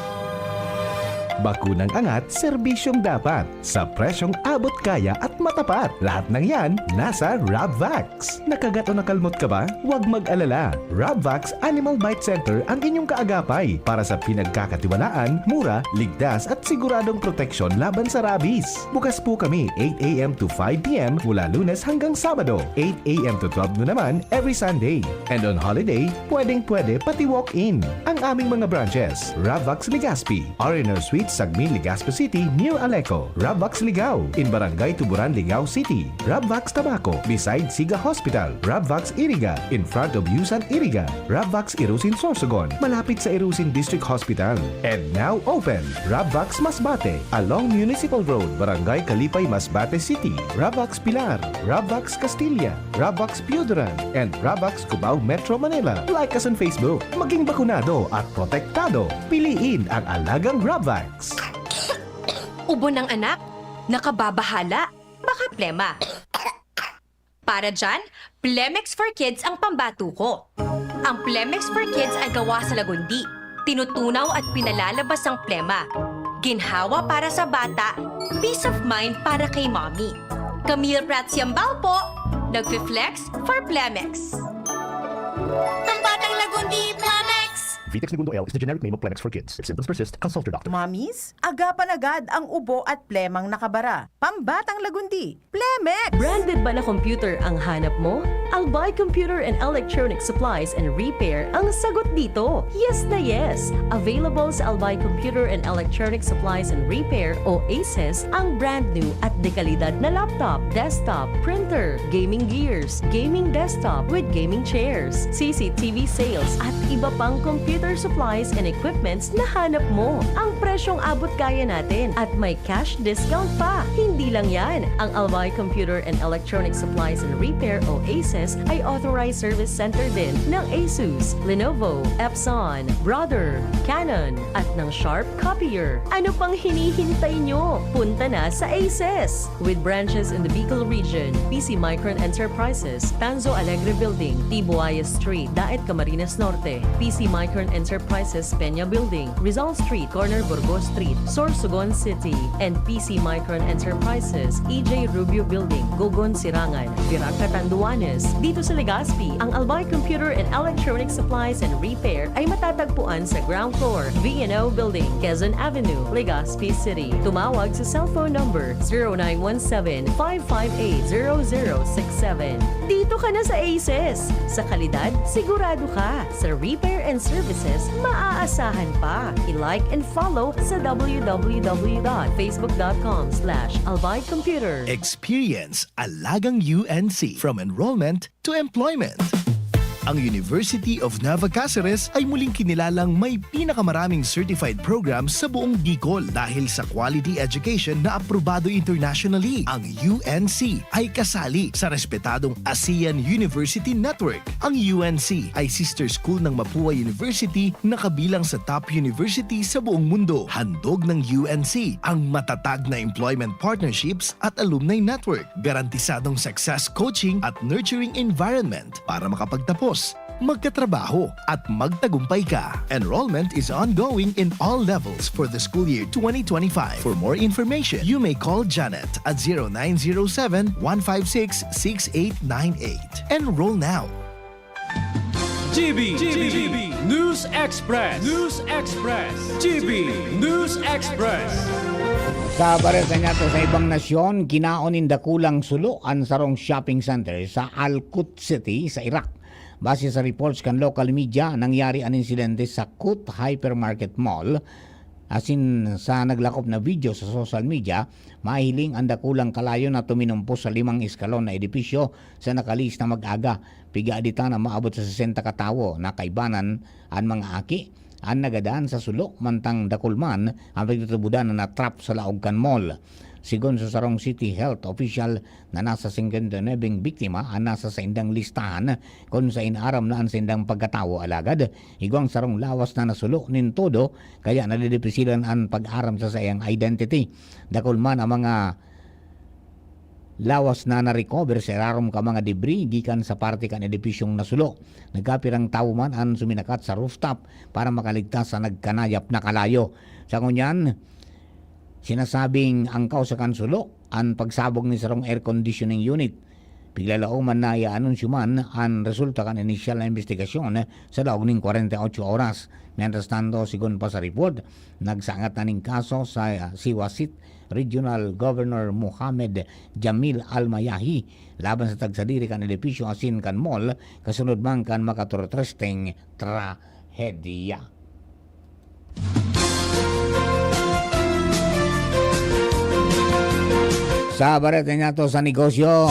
Bakunang angat, serbisyong dapat, sa presyong abot kaya at matapat. Lahat ng yan, nasa Rabvax. Nakagat o nakalmot ka ba? Huwag mag-alala. Rabvax Animal Bite Center ang inyong kaagapay para sa pinagkakatiwalaan, mura, ligtas at siguradong proteksyon laban sa rabies. Bukas po kami eight a m to five p m mula Lunes hanggang Sabado, eight a m to twelve noon naman every Sunday. And on holiday, pwedeng-pwede pati walk-in. Ang aming mga branches, Rabvax Legazpi, R and R Suite, Sagmin, Legazpi City, near Aleco, Rabvax Ligao, in Barangay Tuburan, Ligao City, Rabvax Tabaco, beside Siga Hospital, Rabvax Iriga, in front of Yusan Iriga, Rabvax Irusin Sorsogon, malapit sa Irusin District Hospital. And now open, Rabvax Masbate, along Municipal Road, Barangay Kalipay, Masbate City, Rabvax Pilar, Rabvax Castilla, Rabvax Pioduran, and Rabvax Cubao, Metro Manila. Like us on Facebook. Maging bakunado at protektado. Piliin ang alagang Rabvax. Ubo ng anak? Nakababahala? Baka plema. Para dyan, Plemex for Kids ang pambato ko. Ang Plemex for Kids ay gawa sa lagundi. Tinutunaw at pinalalabas ang plema. Ginhawa para sa bata, peace of mind para kay mommy. Camille Prats Yambao po, nagfi-flex for Plemex. Pambatang Lagundi, Plemex! Vitex Negundo L is the generic name of Plemex for kids. If symptoms persist, consult your doctor. Mommies, agapan agad ang ubo at plemang nakabara. Pambatang Lagundi, Plemex! Branded ba na computer ang hanap mo? Albay Computer and Electronic Supplies and Repair ang sagot dito. Yes na yes! Available sa Albay Computer and Electronic Supplies and Repair o ACES ang brand new at dekalidad na laptop, desktop, printer, gaming gears, gaming desktop with gaming chairs, C C T V sales at iba pang computer supplies and equipments na hanap mo. Ang presyong abot kaya natin at may cash discount pa. Hindi lang yan, ang Albay Computer and Electronic Supplies and Repair o ACES ay authorized service center din ng Asus, Lenovo, Epson, Brother, Canon, at ng Sharp Copier. Ano pang hinihintay nyo? Punta na sa ACES! With branches in the Bicol region, P C Micron Enterprises, Tanzo Alegre Building, Tibuaya Street, Daet, Camarines Norte, P C Micron Enterprises, Peña Building, Rizal Street, corner Burgos Street, Sorsogon City, and P C Micron Enterprises, E J Rubio Building, Gogon, Sirangan, Virac, Catanduanes. Dito sa Legazpi, ang Albay Computer and Electronic Supplies and Repair ay matatagpuan sa ground floor, V and O Building, Quezon Avenue, Legazpi City. Tumawag sa cellphone number zero nine one seven, five five eight, zero zero six seven. Dito ka na sa ACES! Sa kalidad, sigurado ka. Sa repair and services, maaasahan pa. I-like and follow sa w w w dot facebook dot com slash albay computer. Experience Alagang U N C, from enrollment to employment. Ang University of Nueva Caceres ay muling kinilalang may pinakamaraming certified programs sa buong Bicol dahil sa quality education na aprobado internationally. Ang U N C ay kasali sa respetadong ASEAN University Network. Ang U N C ay sister school ng Mapua University na kabilang sa top university sa buong mundo. Handog ng U N C ang matatag na employment partnerships at alumni network, garantisadong success coaching at nurturing environment para makapagtapos, magkatrabaho, at magtagumpay ka. Enrollment is ongoing in all levels for the school year twenty twenty-five. For more information, you may call Janet at zero nine zero seven, one five six, six eight nine eight. Enroll now! G B, G B, News Express, News Express, G B, News Express. Sa bareta niyato sa ibang nasyon, kinaon nin dakulang sulo an sarong shopping center sa Al-Quds City sa Iraq. Base sa reports kan local media, nangyari an insidente sa Quds Hypermarket Mall asin sa naglakop na video sa social media, mahiling ang dakulang kalayo na tuminumpos sa limang eskalon na edipisyo sa nakalihis na mag-aga. Piga adi ta na maabot sa sesenta ka tawo na kaibanan an mga aki an nagadan sa sulo, mantang dakul man ang pagtutubodan na na-trap sa laog kan mall. Sigon sa sarong city health official na nasa singkwenta y nuwebeng biktima an nasa saindang listahan, kun sain aram na an saindang pagkatawo, alagad igwang sarong lawas na nasulo nin todo, kaya nadidipisilan an pag-aram sa saiyang identity. Dakul man ang mga lawas na na-recover sa irarom kan mga debris gikan sa parte kan edipisyong nasulo. Nagkapirang tawo man an suminakat sa rooftop para makaligtas sa nagkanayap na kalayo. Sa ngunyan, sinasabing angkaw sa kansulo an pagsabog ni sarong air conditioning unit. Piglalaoman na iaanunsyo man an resulta kan inisyal na imbestigasyon sa laog ning kwarenta y ocho oras. Mientras tanto, sigon pa sa report, nagsangat na ning kaso sa, ah, si Wasit Regional Governor Mohamed Jamil Almayahi laban sa tagsadiri kan edipisyo asin kan mall, kasunod man kan makaturtresteng trahedya. Sa bareta niyato sa negosyo,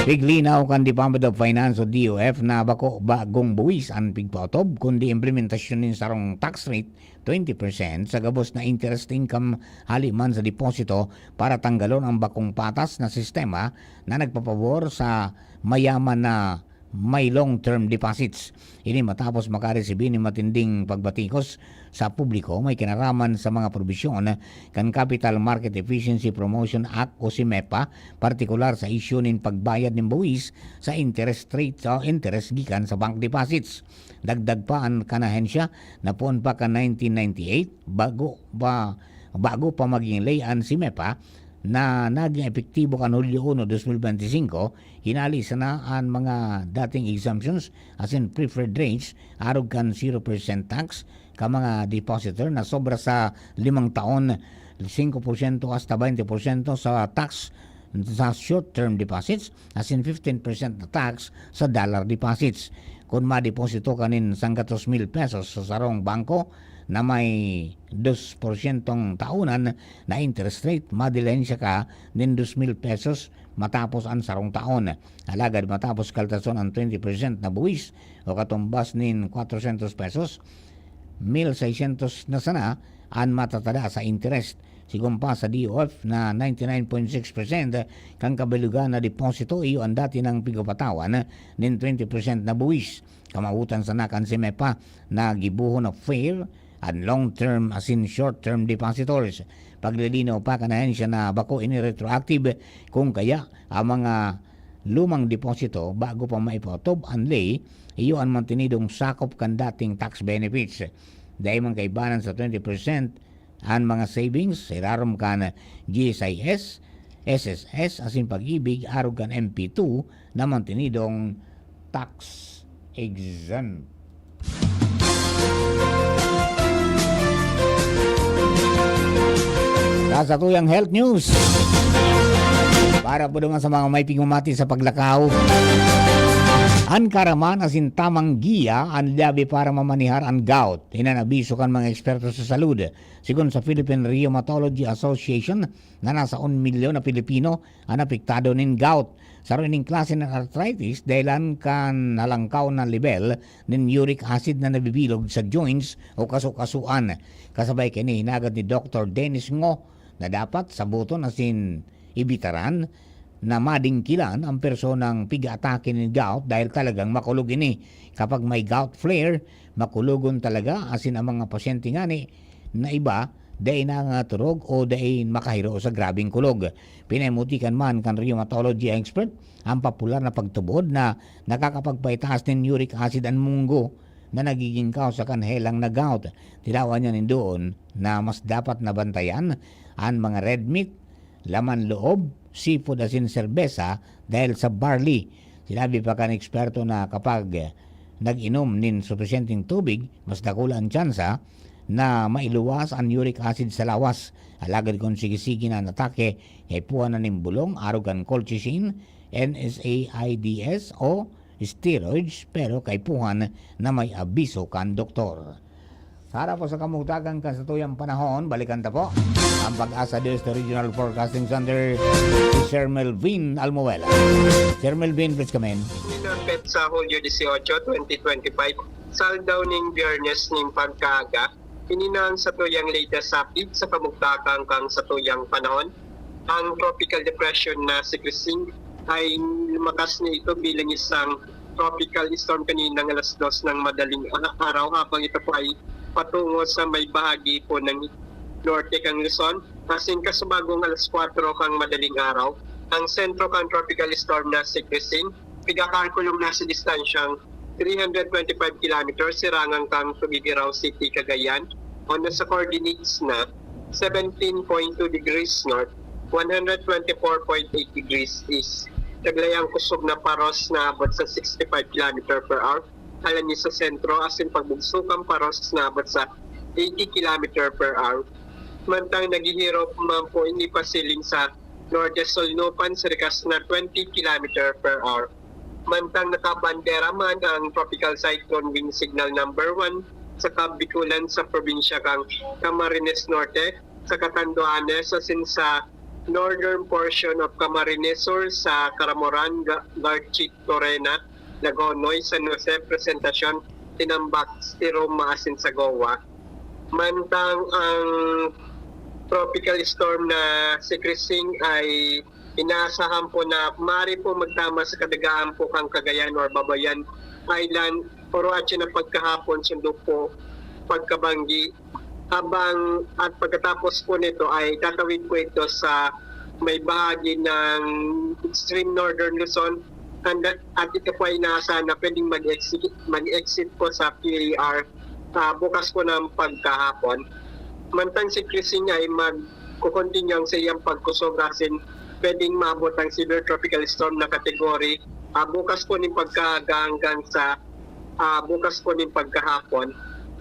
piglinaw kan Department of Finance o D O F na bako bagong buwis an pigpaotob, kundi implementasyon nin sarong tax rate twenty percent sa gabos na interest income hali man sa deposito para tanggalon ang bakong patas na sistema na nagpapabor sa mayaman na may long-term deposits. Ini matapos makaresibi nin matinding pagbatikos sa publiko may kinaraman sa mga probisyon kan Capital Market Efficiency Promotion Act o si mepa, partikular sa isyu nin pagbayad nin buwis sa interest rate o interest gikan sa bank deposits. Dagdag pa an kan ahensya na poon pa kan nineteen ninety-eight, bago pa, bago pa maging ley an si mepa, na naging epektibo kan Hulyo uno, dos mil benti singko, hinali sana an mga dating exemptions asin preferred rates arog kan zero percent tax ka mga depositor na sobra sa limang taon, singko porsyento hasta baynte porsyento sa tax sa short-term deposits, asin fifteen percent na tax sa dollar deposits. Kun madeposito ka nin sanggatos mil pesos sa sarong bangko na may dos porsyentong taonan na interest rate, madilihensya ka nin dos mil pesos matapos an sarong taon. Alagad matapos kaltason an twenty percent na buwis o katumbas nin kwatrosyentos pesos, mil seisyentos na sana an matatada sa interest. Sigon pa sa D O F na ninety nine point six percent kan kabilugan na deposito iyo an dati nang pigpapatawan nin twenty percent na buwis. Kamawotan sana kan si mepa na gibohon na fair an long-term asin short-term depositors. Paglilinaw pa kan ahensya na bako ini retroactive, kun kaya ang mga lumang deposito bago pa maipaotob an ley, iyo an mantinidong sakop kan dating tax benefits. Dai man kaibanan sa twenty percent an mga savings sa irarom kan G S I S, S S S asin Pag-ibig arog kan M P two na mantinidong tax exempt. Sa satuyang health news, para po naman sa mga may pigmamati sa paglakaw, an karaman asin tamang giya an labi para mamanihar an gout. Iyan an abiso kan mga eksperto sa salud. Sigon sa Philippine Rheumatology Association, na nasa un milyon na Pilipino an apektado nin gout. Saro ining klase nin arthritis dahelan kan halangkaw na lebel nin uric acid na nabibilog sa joints o kasukasuan. Kasabay kaini, hinagad ni Doktor Dennis Ngo na dapat saboton asin ibitaran na madingkilan ang personang piga-atake nin gout dahil talagang makulog ini. Kapag may gout flare, makulogon talaga, asin ang mga pasyente ngani na iba dai nangangaturog o dai makahiro sa grabeng kulog. Pinamutikan man kan rheumatology expert ang popular na pagtubod na nakakapagpaitaas nin uric acid an munggo na nagiging kausa kan helang na gout. Tinawan niya nin doon na mas dapat na bantayan an mga red meat, laman loob, seafood asin serbesa dahil sa barley. Sinabi pa kan eksperto na kapag nag-inom nin supisyenteng tubig, mas dakula an tsansa na mailuwas an uric acid sa lawas. Alagad kun sige-sige na an atake, kaipuhan na nin bulong arog kan colchicine, N SAIDs o steroids, pero kaipuhan na may abiso kan doktor. Para po sa kamugtakan kan satuyang panahon, balikan ta po ang Pag-asa Dios Regional Forecasting Center, si Sir Melvin Almuela. Sir Melvin, please come in. Pinapit sa Hulyo dieciocho, twenty twenty-five, sa aldaw ning Biyernes ning pagkaaga, ini na ang satuyang latest update sa kamugtakan kan satuyang panahon. Ang tropical depression na si Christine ay lumakas na ito bilang isang tropical storm kaninang alas dos ng madaling a-, araw, habang ito po ay patungo sa may bahagi po ng norte kang Luzon. Asin kasubagong alas kwatro kang madaling araw, ang sentro kang tropical storm na si Christine, pigakalkulong na sa distansyang three hundred twenty-five kilometers, sirangan kang Tugigaraw City, Cagayan, o nasa coordinates na seventeen point two degrees north, one hundred twenty-four point eight degrees east. Taglay ang kusog na paros na abot sa sixty-five kilometer per hour, halani sa sentro, asin pagbugso kan paros na abot sa eighty kilometer per hour. Mantang naghihirop man po ini pasiling sa norte, solnopan sa rikas na twenty kilometer per hour. Mantang nakabandera man ang Tropical Cyclone Wind Signal number one sa Kabikulan, sa probinsya kang Camarines Norte, sa Catanduanes, asin sa northern portion of Camarines Sur, sa Caramoran, Ga-, Garchit, Torena, Lagonoy, San Jose, Presentacion, Tinambac, Tiroma, asin sa Goa. Mantang ang tropical storm na si Christine ay inaasahan po na maaari po magtama sa kadagaan po kang Cagayan or Babayan Island, oro atyan na pagkahapon, sundo po pagkabanggi. Habang, at pagkatapos po nito ay tatawid po ito sa may bahagi ng extreme northern Luzon, and, at ito po ay inaasahan na pwedeng mag-exit, mag-exit po sa P A R, ah, bukas po ng pagkahapon. Mantang si Christine ay magkukontinyo ang sa iyang pagkusog asin pwedeng maabot ang severe tropical storm na category, ah, bukas po ning pagkaaga hanggang sa, ah, bukas po ning pagkahapon.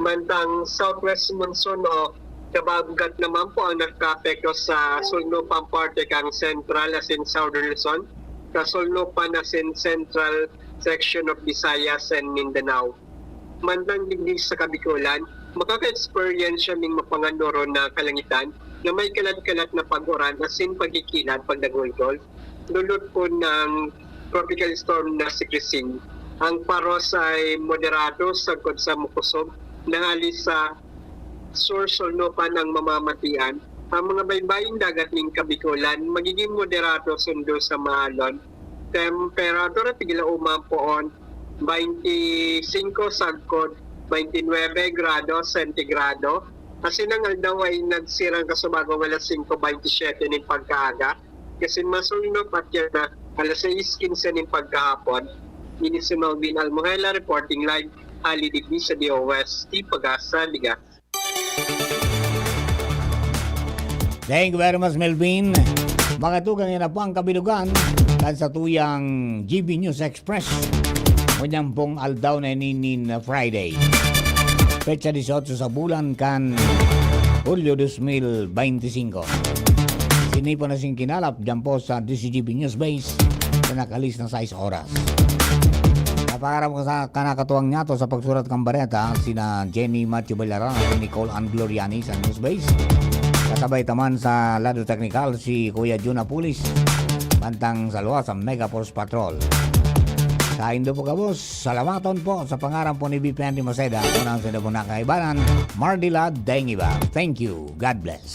Mantang southwest monsoon o kabagat naman po ang nagkaapekto sa sulnopang parte kang Central asin Southern Luzon, sa sulnopan asin Central section of Visayas and Mindanao. Mantang digdi sa Kabikulan, makaka-experience siya ning mapangandoron na kalangitan na may kalat-kalat na pag-uran asin pagkikilat, pagdagulgol, dulot po ng tropical storm na si Christine. Ang paros ay moderado sagkod sa makusog na hali sa sur-sulnopan ang mamamatian. Ang mga baybaying dagat ning Kabikulan magiging moderado sundo sa maalon. Temperatura, tigilauman poon, twenty-five sagkod twenty-nine grados sentigrado. Asin ang aldaw ay nagsirang kasubagong alas singko bentisiete nin pagkaaga. Kasi masulnop at yan na alas sais kinse nin pagkahapon. Ini si Melvin Almuhela reporting live hali digdi sa D O S T Pag-asa, Liga. Thank you very much, Melvin. Mga tugang, yan na po ang kabilugan kan satuyang G B News Express. Ngunyan pong aldaw na ini nin Friday, petsa dieciocho sa bulan kan Hulyo dos mil beintisinko. Sinipo na sing kinalap dyan po sa D C G B News Base sa nakalis na sais oras. Napangarap ko sa kanakatuwang niyato sa pagsurat kan bareta, sina Jenny Matthew Ballaran at Nicole Ann Gloriani sa News Base. Kasabay taman sa lado teknikal si Kuya Jun Apulis, mantang sa luwas sa Mega Force Patrol. Saindo po gabos, salamaton po sa pangaran po ni B P N Maceda. Ako na ang sinabong na kaibanan, Mardila Daingiba. Thank you. God bless.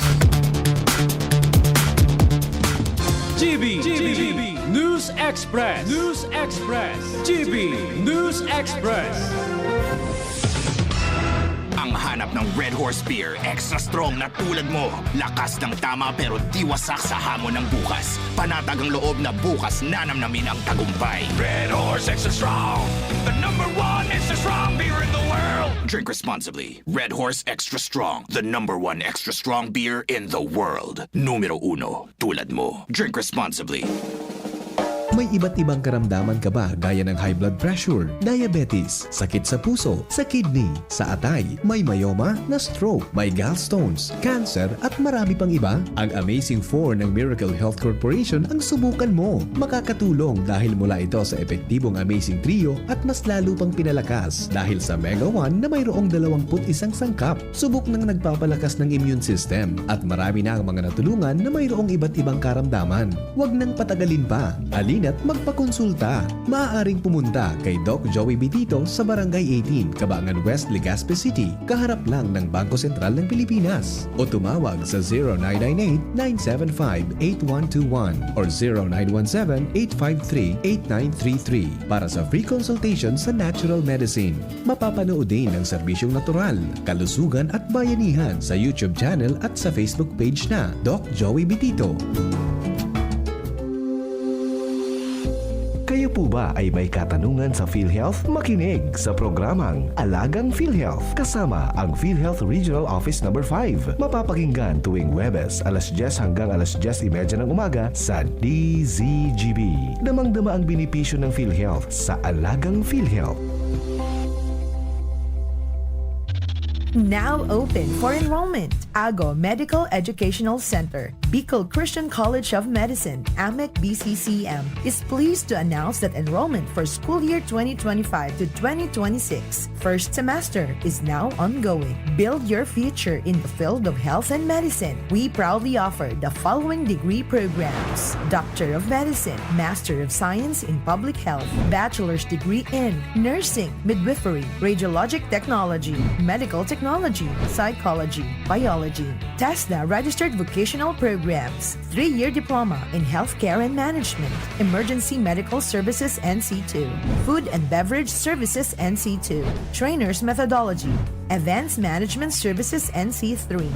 G B, G B, News Express, News Express, G B, News Express. Ang hanap ng Red Horse Beer, extra strong na tulad mo. Lakas ng tama pero di wasak sa hamon ng bukas. Panatag ang loob na bukas nanamnamin ang tagumpay. Red Horse Extra Strong, the number one extra strong beer in the world. Drink responsibly. Red Horse Extra Strong, the number one extra strong beer in the world. Numero uno, tulad mo. Drink responsibly. May iba't ibang karamdaman ka ba gaya ng high blood pressure, diabetes, sakit sa puso, sa kidney, sa atay, may myoma, na-stroke, may gallstones, cancer, at marami pang iba? Ang Amazing four ng Miracle Health Corporation ang subukan mo. Makakatulong dahil mula ito sa epektibong Amazing Trio at mas lalo pang pinalakas dahil sa Mega one na mayroong dalawang put isang sangkap. Subok nang nagpapalakas ng immune system at marami na ang mga natulungan na mayroong iba't ibang karamdaman. Huwag nang patagalin pa. Halina't magpakonsulta. Maaaring pumunta kay Doc Joey Bitito sa Barangay eighteen, Cabangan West, Legazpi City, kaharap lang ng Bangko Sentral ng Pilipinas. O tumawag sa zero nine nine eight, nine seven five, eight one two one or zero nine one seven, eight five three, eight nine three three para sa free consultation sa natural medicine. Mapapanood din ang serbisyong natural, kalusugan at bayanihan sa YouTube channel at sa Facebook page na Doc Joey Bitito. Kayo po ba ay may katanungan sa PhilHealth? Makinig sa programang Alagang PhilHealth kasama ang PhilHealth Regional Office Number five. Mapapakinggan tuwing Huwebes, alas dyes hanggang alas dyes y media ng umaga sa D Z G B. Damang-dama ang benepisyo ng PhilHealth sa Alagang PhilHealth. Now open for enrollment. Ago Medical Educational Center, Bicol Christian College of Medicine, AMEC B C C M, is pleased to announce that enrollment for school year twenty twenty-five to twenty twenty-six first semester is now ongoing. Build your future in the field of health and medicine. We proudly offer the following degree programs: Doctor of Medicine, Master of Science in Public Health, Bachelor's degree in Nursing, Midwifery, Radiologic Technology, Medical Technology, Psychology, Biology, TESDA registered vocational programs, three-year diploma in healthcare and management, emergency medical services N C two, food and beverage services N C two, trainers methodology, events management services N C three,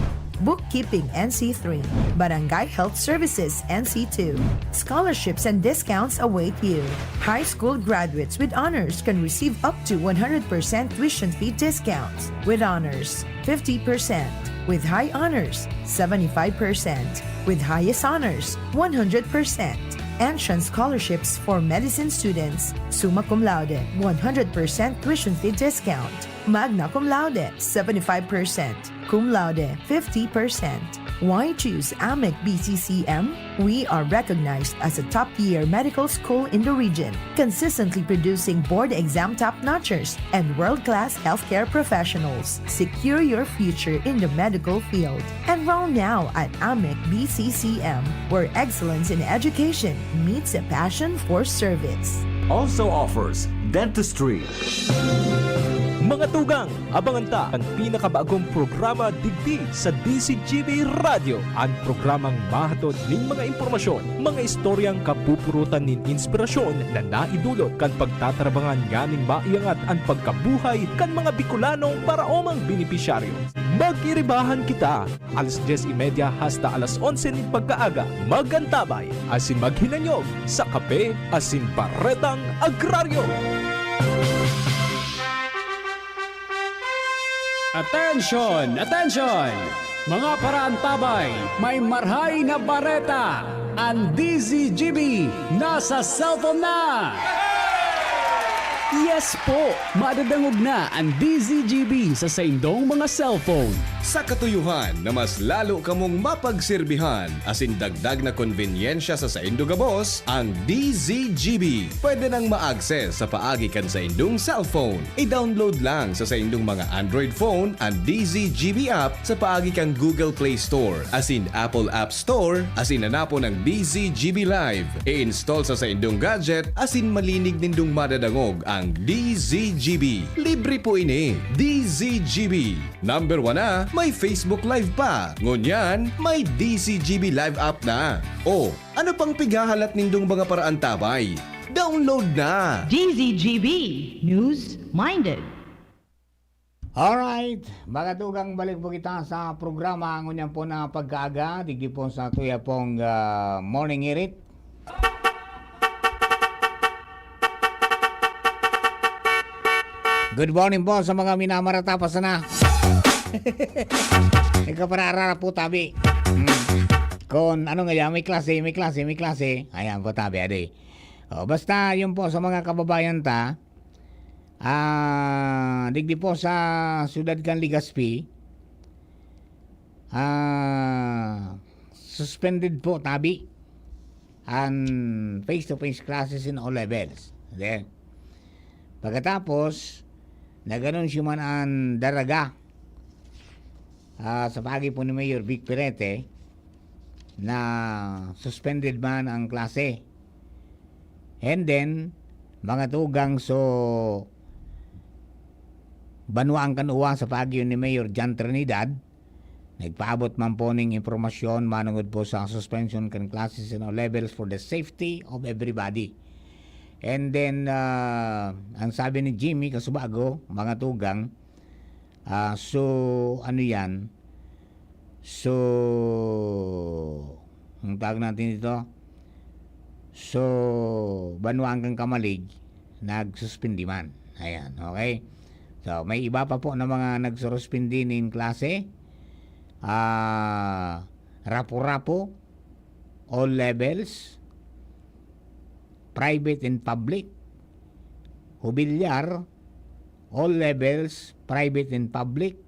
bookkeeping N C three, barangay health services N C two. Scholarships and discounts await you. High school graduates with honors can receive up to one hundred percent tuition fee discounts with honors, fifty percent, with high honors, seventy-five percent, with highest honors, one hundred percent. Entrance scholarships for medicine students, summa cum laude, one hundred percent tuition fee discount, magna cum laude, seventy-five percent, cum laude, fifty percent. Why choose AMEC B C C M? We are recognized as a top-tier medical school in the region, consistently producing board exam top-notchers and world-class healthcare professionals. Secure your future in the medical field. Enroll now at AMEC B C C M, where excellence in education meets a passion for service. Also offers dentistry. Mga tugang, abangan ta an pinakabagong programa digdi sa D Z G B Radyo, an programang mahatod nin mga impormasyon, mga istoryang kapupurutan nin inspirasyon na naidulot kan pagtatarabangan nganing maiangat an pagkabuhay kan mga Bikolanong paraomang benepisyaryo. Mag-iribahan kita, alas dyes y media hasta alas onse nin pagkaaga. Mag-antabay asin maghinanyog sa Kape asin Baretang Agraryo. Atensyon! Atensyon! Mga paraantabay, may marhay na bareta! An D Z G B nasa cellphone na! Yes po! Madadangog na an D Z G B sa saindong mga cellphone. Sa katuyohan na mas lalo kamong mapagserbihan asin dagdag na konbenyensya sa saindo gabos, ang D Z G B pwede nang ma-access sa paagi kan saindong cellphone. I-download lang sa saindong mga Android phone an D Z G B app sa paagi kan Google Play Store asin Apple App Store asin hanapon ang D Z G B Live. I-install sa saindong gadget asin malinig nindong madadangog ang D Z G B. Libre po ini. D Z G B. Number one na, may Facebook Live pa. Ngunyan, may D Z G B Live app na. O, ano pang pighahalat nindong mga paraantabay? Download na! D Z G B News Minded. Alright, mga tugang, balik po kita sa programa ngunyan po na pagkaaga, digdi po sa tuya pong, ah, Morning Hirit. Good morning po sa mga minamarata pa sana. Ikaw para arara po tabi. Hmm. Kung ano nga yan, may klase, may klase, may klase. Ayan po tabi, adi. O, basta yun po sa mga kababayan ta, ah, digdi po sa siyudad kan Legazpi, ah, suspended po tabi an face-to-face classes in all levels. Then, pagkatapos, nag-anunsyo man an Daraga, ah, sa paagi po ni Mayor Vic Perete na suspended man ang klase. And then, mga tugang, so, banwaan kan uwa sa paagi ni Mayor John Trinidad, nagpaabot man po ning impormasyon manungod po sa suspension kan classes in all levels for the safety of everybody. And then, ah, ang sabi ni Jimmy Kasubago, mga tugang, ah, so, ano yan? So, ang tawag natin dito? So, banwaan kan Camalig, nagsuspindi man. Ayan, okay? So, may iba pa po na mga nagsuruspindi nin klase. Ah, Rapu-Rapu, all levels, private and public. Hubilyar, all levels, private and public.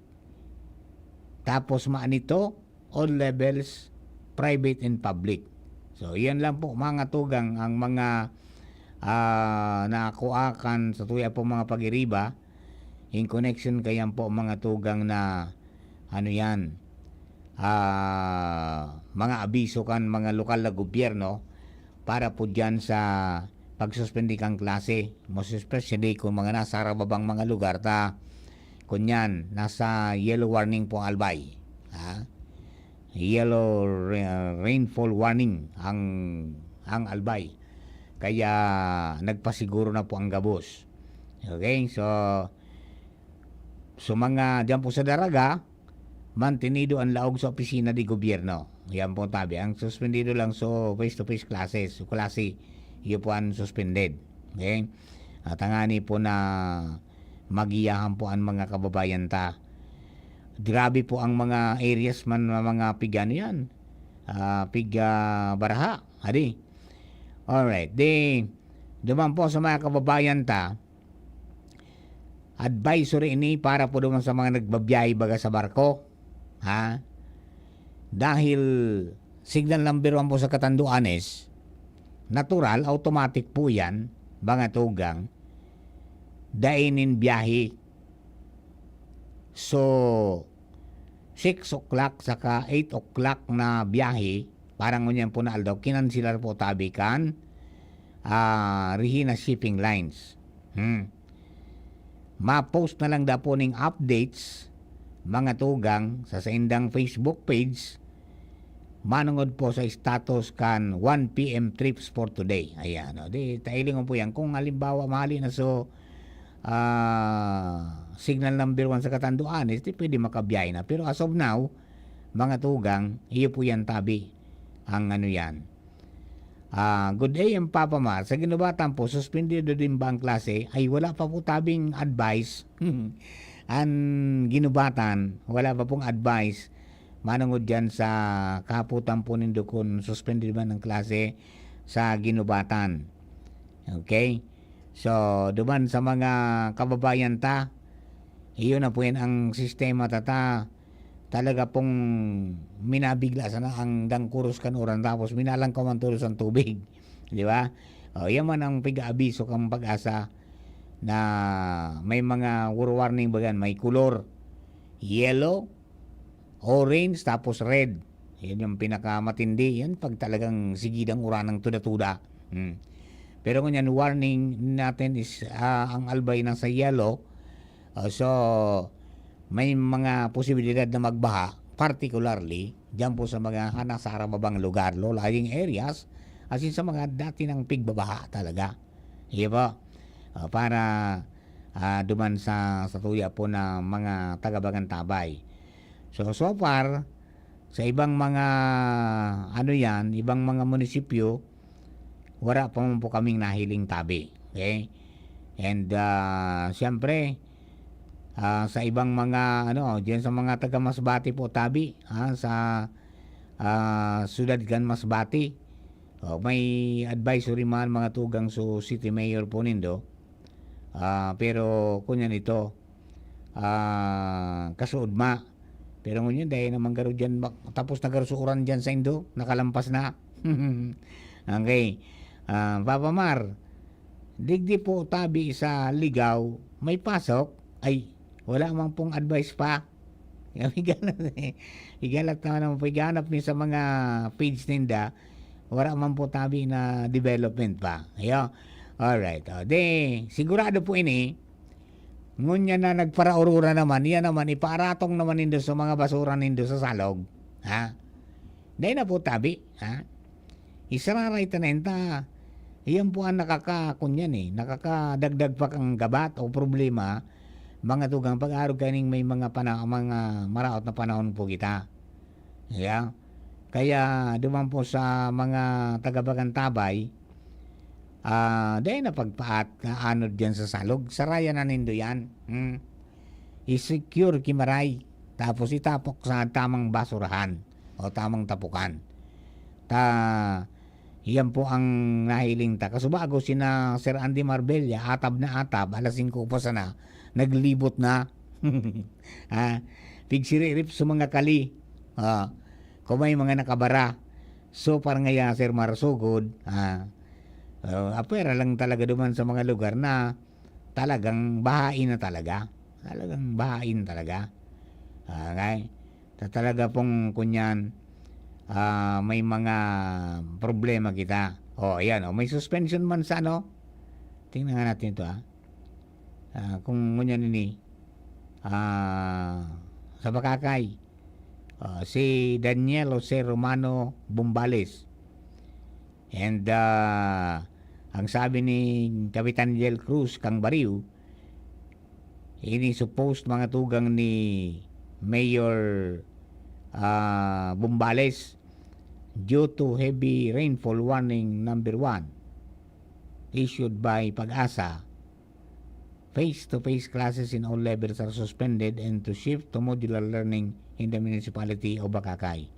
Tapos Maanito, all levels, private and public. So, yan lang po, mga tugang, ang mga, ah, nakuha kan sa tuya po mga pagiriba, in connection kayan po, mga tugang, na ano yan, ah, mga abiso kan mga lokal na gobyerno para po dyan sa pagsuspende kan klase, most especially kung mga nasa harababang mga lugar ta, kunyan, nasa yellow warning po ang Albay. Ha? Yellow ra-, rainfall warning ang, ang Albay. Kaya nagpasiguro na po ang gabos. Okay, so, so mga dyan po sa Daraga, mantenido ang laog sa opisina de gobyerno. Yan po tabi. Ang suspendido lang so face-to-face classes, so klase, iyo po ang suspended. Okay? At tangani po na magiyahan po ang mga kababayan ta. Grabe po ang mga areas man, mga pig-ano yan, ah, pig, ah, baraha. Adi. Alright. Di, duman po sa mga kababayan ta, advisory ini para po duman sa mga nagbabiyahe baga sa barko. Ha? Dahil signal number one po sa Catanduanes, natural, automatic po yan, mga tugang, dai nin biyahe. So, six o'clock saka eight o'clock na biyahe, parang ngunyan po na aldaw, kinansilar po tabi kan, ah, Regina Shipping Lines. Hmm. Ma-post na lang daw po ning updates, mga tugang, sa saindang Facebook page, manungod po sa status kan one P M trips for today. Ayan, o. Di, tailingon po yan. Kung halimbawa, mali na so, ah, signal number one sa Catanduanes, di pwede makabiyahe na. Pero as of now, mga tugang, iyo po yan tabi. Ang ano yan. Ah, good day, ang Papa Mar. Sa Guinobatan po, suspendido din ba ang klase? Ay, wala pa po tabing advice. Ang Guinobatan, wala pa pong advice manungod dyan sa kahapotan po nindo kung suspended man ang klase sa Guinobatan. Okay? So, duman sa mga kababayan ta, iyon na po yan ang sistema tata. Talaga pong minabigla sana ang dangkuros kan uran, tapos minalangkaw man tolos ang tubig. Di ba? O, yan man ang pig-aabiso kang Pag-asa na may mga war-, warning bagan, may kulor. Yellow, orange, tapos red. Yan yung pinakamatindi. Yan pag talagang sigidang uranang tuda-tuda. Hmm. Pero ngunyan, warning natin is, ah, ang Albay nasa yellow. Ah, so, may mga posibilidad na magbaha, particularly dyan po sa mga ha-, nasa harababang lugar, low-lying areas, as in sa mga dati ng pigbabaha talaga. Iyo po. Ah, para, ah, duman sa, sa tuya po na mga taga-Bagantabay. So, so far, sa ibang mga, ano yan, ibang mga munisipyo, wala pa man po kaming nahiling tabi. Okay? And, ah, siyempre, ah, sa ibang mga, ano, diyan sa mga taga Masbate po, tabi, ha, sa, ah, siyudad kan Masbate, Oh, may advisory man, mga tugang, so city mayor po nindo. Ah, pero kunyan ito, ah, kasuodma. Pero ngunyan, dahil naman garo dyan, mak-, tapos na garo sa uran dyan sa indo, nakalampas na. Okay. Ah, Papa Mar, digdi po tabi sa Ligaw, may pasok? Ay, wala man pong advice pa. Igalat, igalat naman ang paghanap niyo sa mga page ninda, wala man po tabi na development pa. Ayo. Alright. O, di, sigurado po ini, ngunyan na nagparaurura naman, iyan naman, ipaaratong naman nindo sa mga basura nindo sa Salog. Ha? Dai na po tabi. Ha? Isararay ta na inta. Iyan po ang nakaka-, kunyan eh, nakakadagdag pa kang gabat o problema, mga tugang pag-arog kaning may mga pana-, mga maraot na panahon po kita. Yeah? Kaya duman po sa mga taga-Bagantabay, ah, dai na pagpaat na anod diyan sa Salog. Sarayan na nindo yan. Hmm. I-secure ki maray. Tapos itapok sa tamang basurahan o tamang tapukan. Ta, iyan po ang nahiling ta. Kasubago sina Sir Andy Marbella, atab na atab, alas singko pa sana, naglibot na. Ah, pigsiririp sa mga kali. Ah, kung may mga nakabara. So, parang ngaya, Sir Marsugod, ah, ah, apwera lang talaga duman sa mga lugar na talagang bahain na talaga. Talagang bahain talaga. Ah, okay? Ta-, talaga pong kunyan, ah, may mga problema kita. Oh, ayan, oh, may suspension man sa ano. Tingnan nga natin ito, ah. Ah, kung ngunyan ini, ah, sa Bacacay, ah, si Daniel Jose Romano Bombales. And, ah, ang sabi ni Kapitan Jel Cruz kang Bariw, ini supposed mga tugang ni Mayor, ah, Bombales, due to heavy rainfall warning number one issued by PAGASA, face-to-face classes in all levels are suspended and to shift to modular learning in the municipality of Bacacay.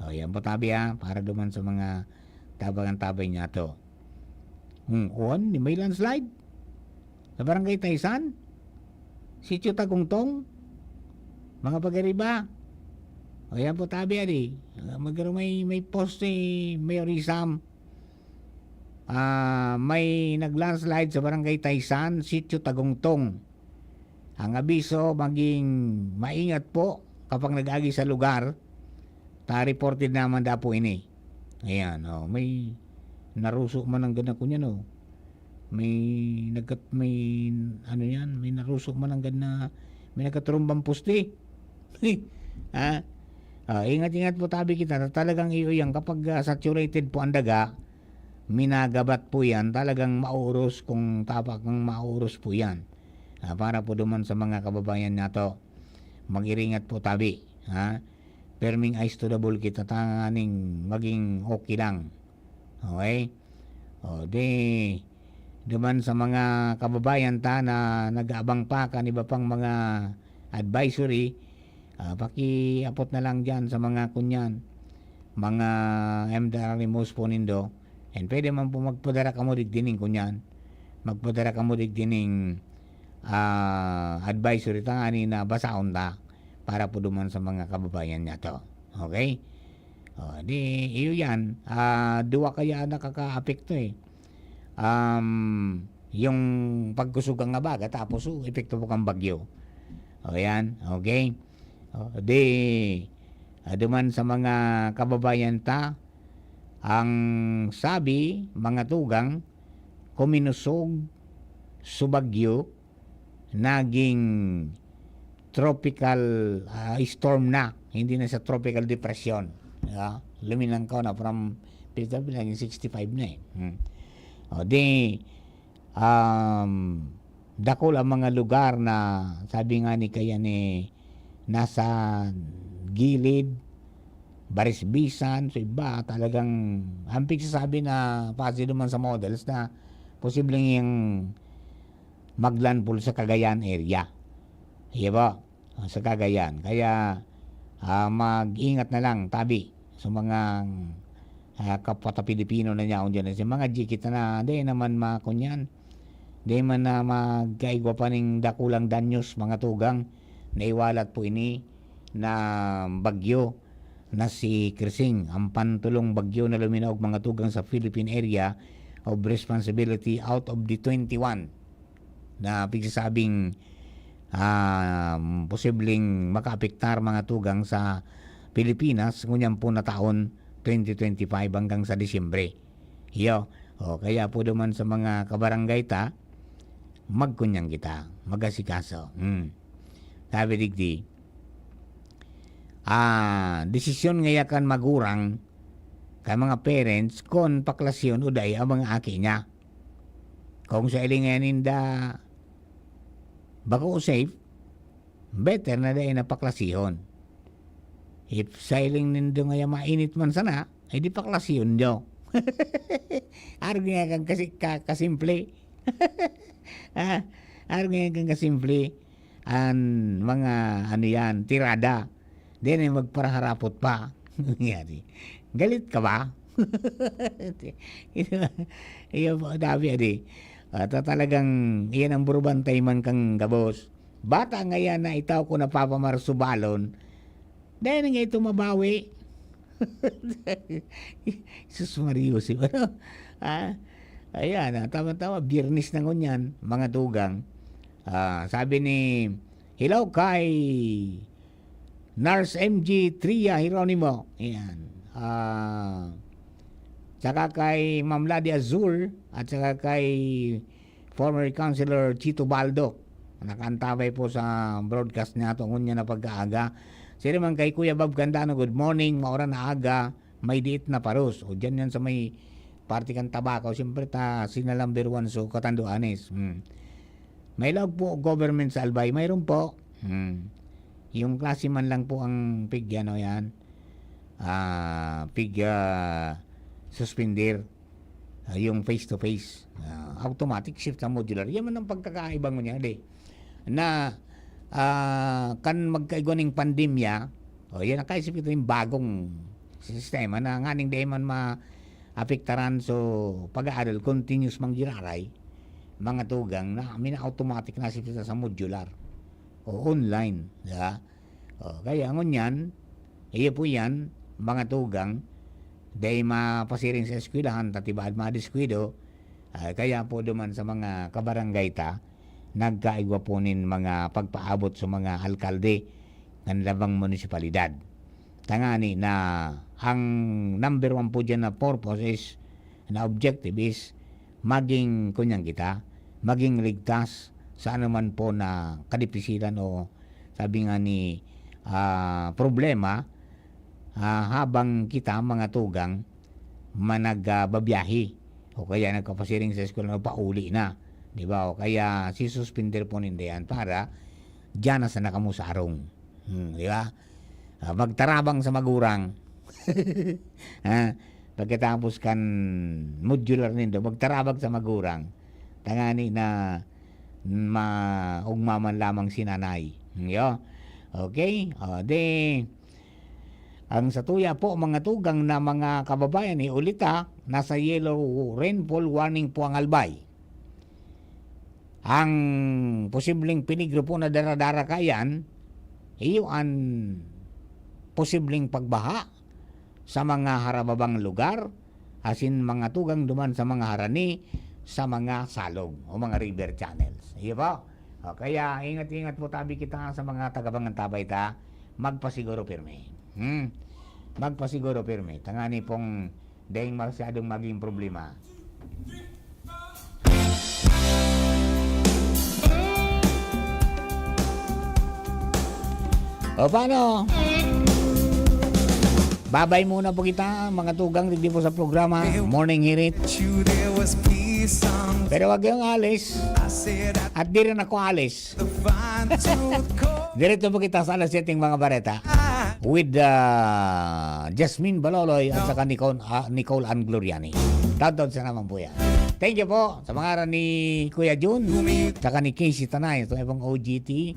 O, yan po tabi, ha, para duman sa mga tabangan-tabay niya to. Hmm, kuwan, may landslide sa Barangay Taysan, Sitio Tagungtong, mga pagariba. O, yan po tabi, adi. Magkaroon may, may post si Mayor Isam. Ah, may nag-landslide sa Barangay Taysan, Sitio Tagungtong. Ang abiso, maging maingat po kapag nag-agi sa lugar. Ta reported naman da po ini. Ayan, oh, may naruso man ang gana ko niyan, oh. May nagkat-, may ano yan, may naruso man ang gana, may nagkaturumbang poste. Ha? Ah, ingat-ingat po tabi kita na talagang iyo yan kapag, ah, saturated po ang daga, minagabat po yan, talagang mauros kung tapak ng mauros po yan. Ah, para po duman sa mga kababayan nato, mag-iringat po tabi, ha? Perming eyes to the ball kita, tanganing maging okay lang. Okay? O, di, duman sa mga kababayan ta na nag-aabang pa kan iba pang mga advisory, ah, pakiapot na lang diyan sa mga kunyan, mga M D R rimos po nindo. And pwede man po magpadara kamo digdi ning kunyan, magpadara kamo digdi ning, ah, advisory tangani na basaon ta para po duman sa mga kababayan nato. Okay? O, di, iyo yan. Ah, duwa kaya nakakaapekto eh. Um, yung pagkusog ang abaga, tapos, oh, epekto po kang bagyo. O, yan. Okay? O, di, ah, duman sa mga kababayan ta, ang sabi, mga tugang, kuminusog, subagyo, naging tropical, ah, storm na. Hindi na sa tropical depression. Yeah? Luminangkaw na from, naging sixty-five na eh. Hmm. O, di, um, dakul ang mga lugar na, sabi nga ni kaya ni, nasa gilid, barisbisan, so iba, talagang, ang pigsasabi na, base naman sa models na posibleng yung maglandfall sa Cagayan area. Iya ba? Ah, sa Cagayan. Kaya, ah, mag-ingat na lang, tabi, sa mga ah, kapwa ta Pilipino na niyaon diyan. Sa mga G kita na, di naman makunyan. Di man na magkaigwa pa ning dakulang danyos, mga tugang, naiwalat po ini na bagyo na si Krising, ang pantulong bagyo na luminaog, mga tugang, sa Philippine Area of Responsibility out of the twenty-one na pigsasabing, ah, posibleng makaapektar, mga tugang, sa Pilipinas ngunyan po na taon, twenty twenty-five, hanggang sa Disyembre. Iyo. O, kaya po duman sa mga kabarangay ta, magkunyan kita, mag-asikaso. Hmm. Sabi digdi, ah, desisyon ngaya kan magurang, kan mga parents, kun paklasyon o dai ang mga aki niya. Kung sa ilingan ninda, bako safe, better na dai na paklasihon. If sa iling nindo ngaya mainit man sana, ay di paklasihon nyo. Arog nga kan kasi, ka-, kasimple. Ah, arog nga kan kasimple. An mga, ano yan, tirada. Di na magparaharapot pa. Nangyari. Galit ka ba? Iyo po, dabi, adi. Ah, ta-, talagang, iyan ang burubantay man kang gabos. Bata nga yan na itaw ko napapamar subalon, dahil na nga ito mabawi. Sus Maria, si ano? Ah, ayan, ah, tama-tama, Biyernes na ngunyan, mga tugang. Ah, sabi ni, "Hello kay Nars M G Tria Jeronimo." Ayan. Ah, tsaka kay Ma'am Lady Azul at saka kay former Councilor Chito Baldo. Nakaantabay po sa broadcast niya to ngunyan na pagkaaga. Sila man kay Kuya Bob Candano, good morning, maura na aga, may diit na paros. O, dyan yan sa may parte kan Tabaco. Siyempre, ta, sina number one, so, Catanduanes. Hmm. May laog po government sa Albay? Mayroon po. Hmm. Yung klase man lang po ang pig, ano yan, ah, pig, ah, suspender. Ah, yung face to face. Ah, automatic shift sa modular. Yan man ang pagkakaiba ngunyan, di. Na, ah, kan magkaigwa ning pandemya, o, yan ang kaisip ito yung bagong sistema na nganing di man maapektaran. So, pag-aaral, continuous mang giraray, mga tugang na, mina-automatic na siya sa modular o online, di ba? O, kaya ngunyan, iyo po yan, mga tugang, dai mapasiring sa eskwelahan, ta tibaad madiskuido, ah, kaya po duman sa mga kabarangay ta, nagkaigwa po nin mga pagpaabot sa mga alkalde ng labang munisipalidad. Tangani na ang number one po dyan na purpose is, na objective is, maging, kunyan kita, maging ligtas sa anuman po na kadipisilan o sabi nga ni, ah, problema, ah, habang kita, mga tugang, manag-, ah, babiyahe o kaya nagpapasiring sa eskwela o pauli na, di ba? O kaya sisuspender po ninda yan para diyan na sana kamo sa harong. Hmm, di ba? Ah, magtarabang sa magurang. Ha? Pagkatapos kan modular nindo, magtarabang sa magurang. Tangani na maugma man lamang si nanay. Yo. Okay? O, di, ang satuya po, mga tugang na mga kababayan, eh, ulit, ha, nasa yellow rainfall warning po ang Albay. Ang posibleng peligro po na dara-dara kayan, iyo an posibleng pagbaha sa mga harababang lugar, asin mga tugang duman sa mga harani, sa mga salog o mga river channels. Iyo po. O, kaya ingat-ingat po tabi kita sa mga taga-Pangantabay ta, magpasiguro pirmi. Hmm. Magpasiguro pirmi. Tangani pong daing masyadong maging problema. O, paano? Babay muna po kita, mga tugang, digdi po sa programa, Morning Hirit. Pero wag kayong alis. At di rin ako alis. Diretso po kita sa alas siyete ng mga bareta with, ah, Jasmine Baloloy at saka Nicole, ah, Nicole Ann Gloriani. Taon-taon sa naman po yan. Thank you po sa mga ngaran ni Kuya Jun, saka ni Casey Tanay, itong ibang O G T.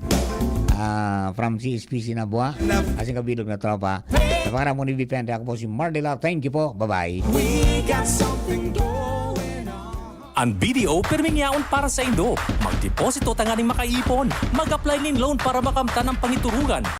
ah, from C S P C Nabua. Asin kabilog na tropa. Sa pangalan po ni Vipente, ako po si Mardela. Thank you po. Bye-bye. We got something going on. Ang B D O pirming yaon para saindo. Magdeposito tanganing makaipon. Mag-apply nin loan para makamtan ang pangiturugan.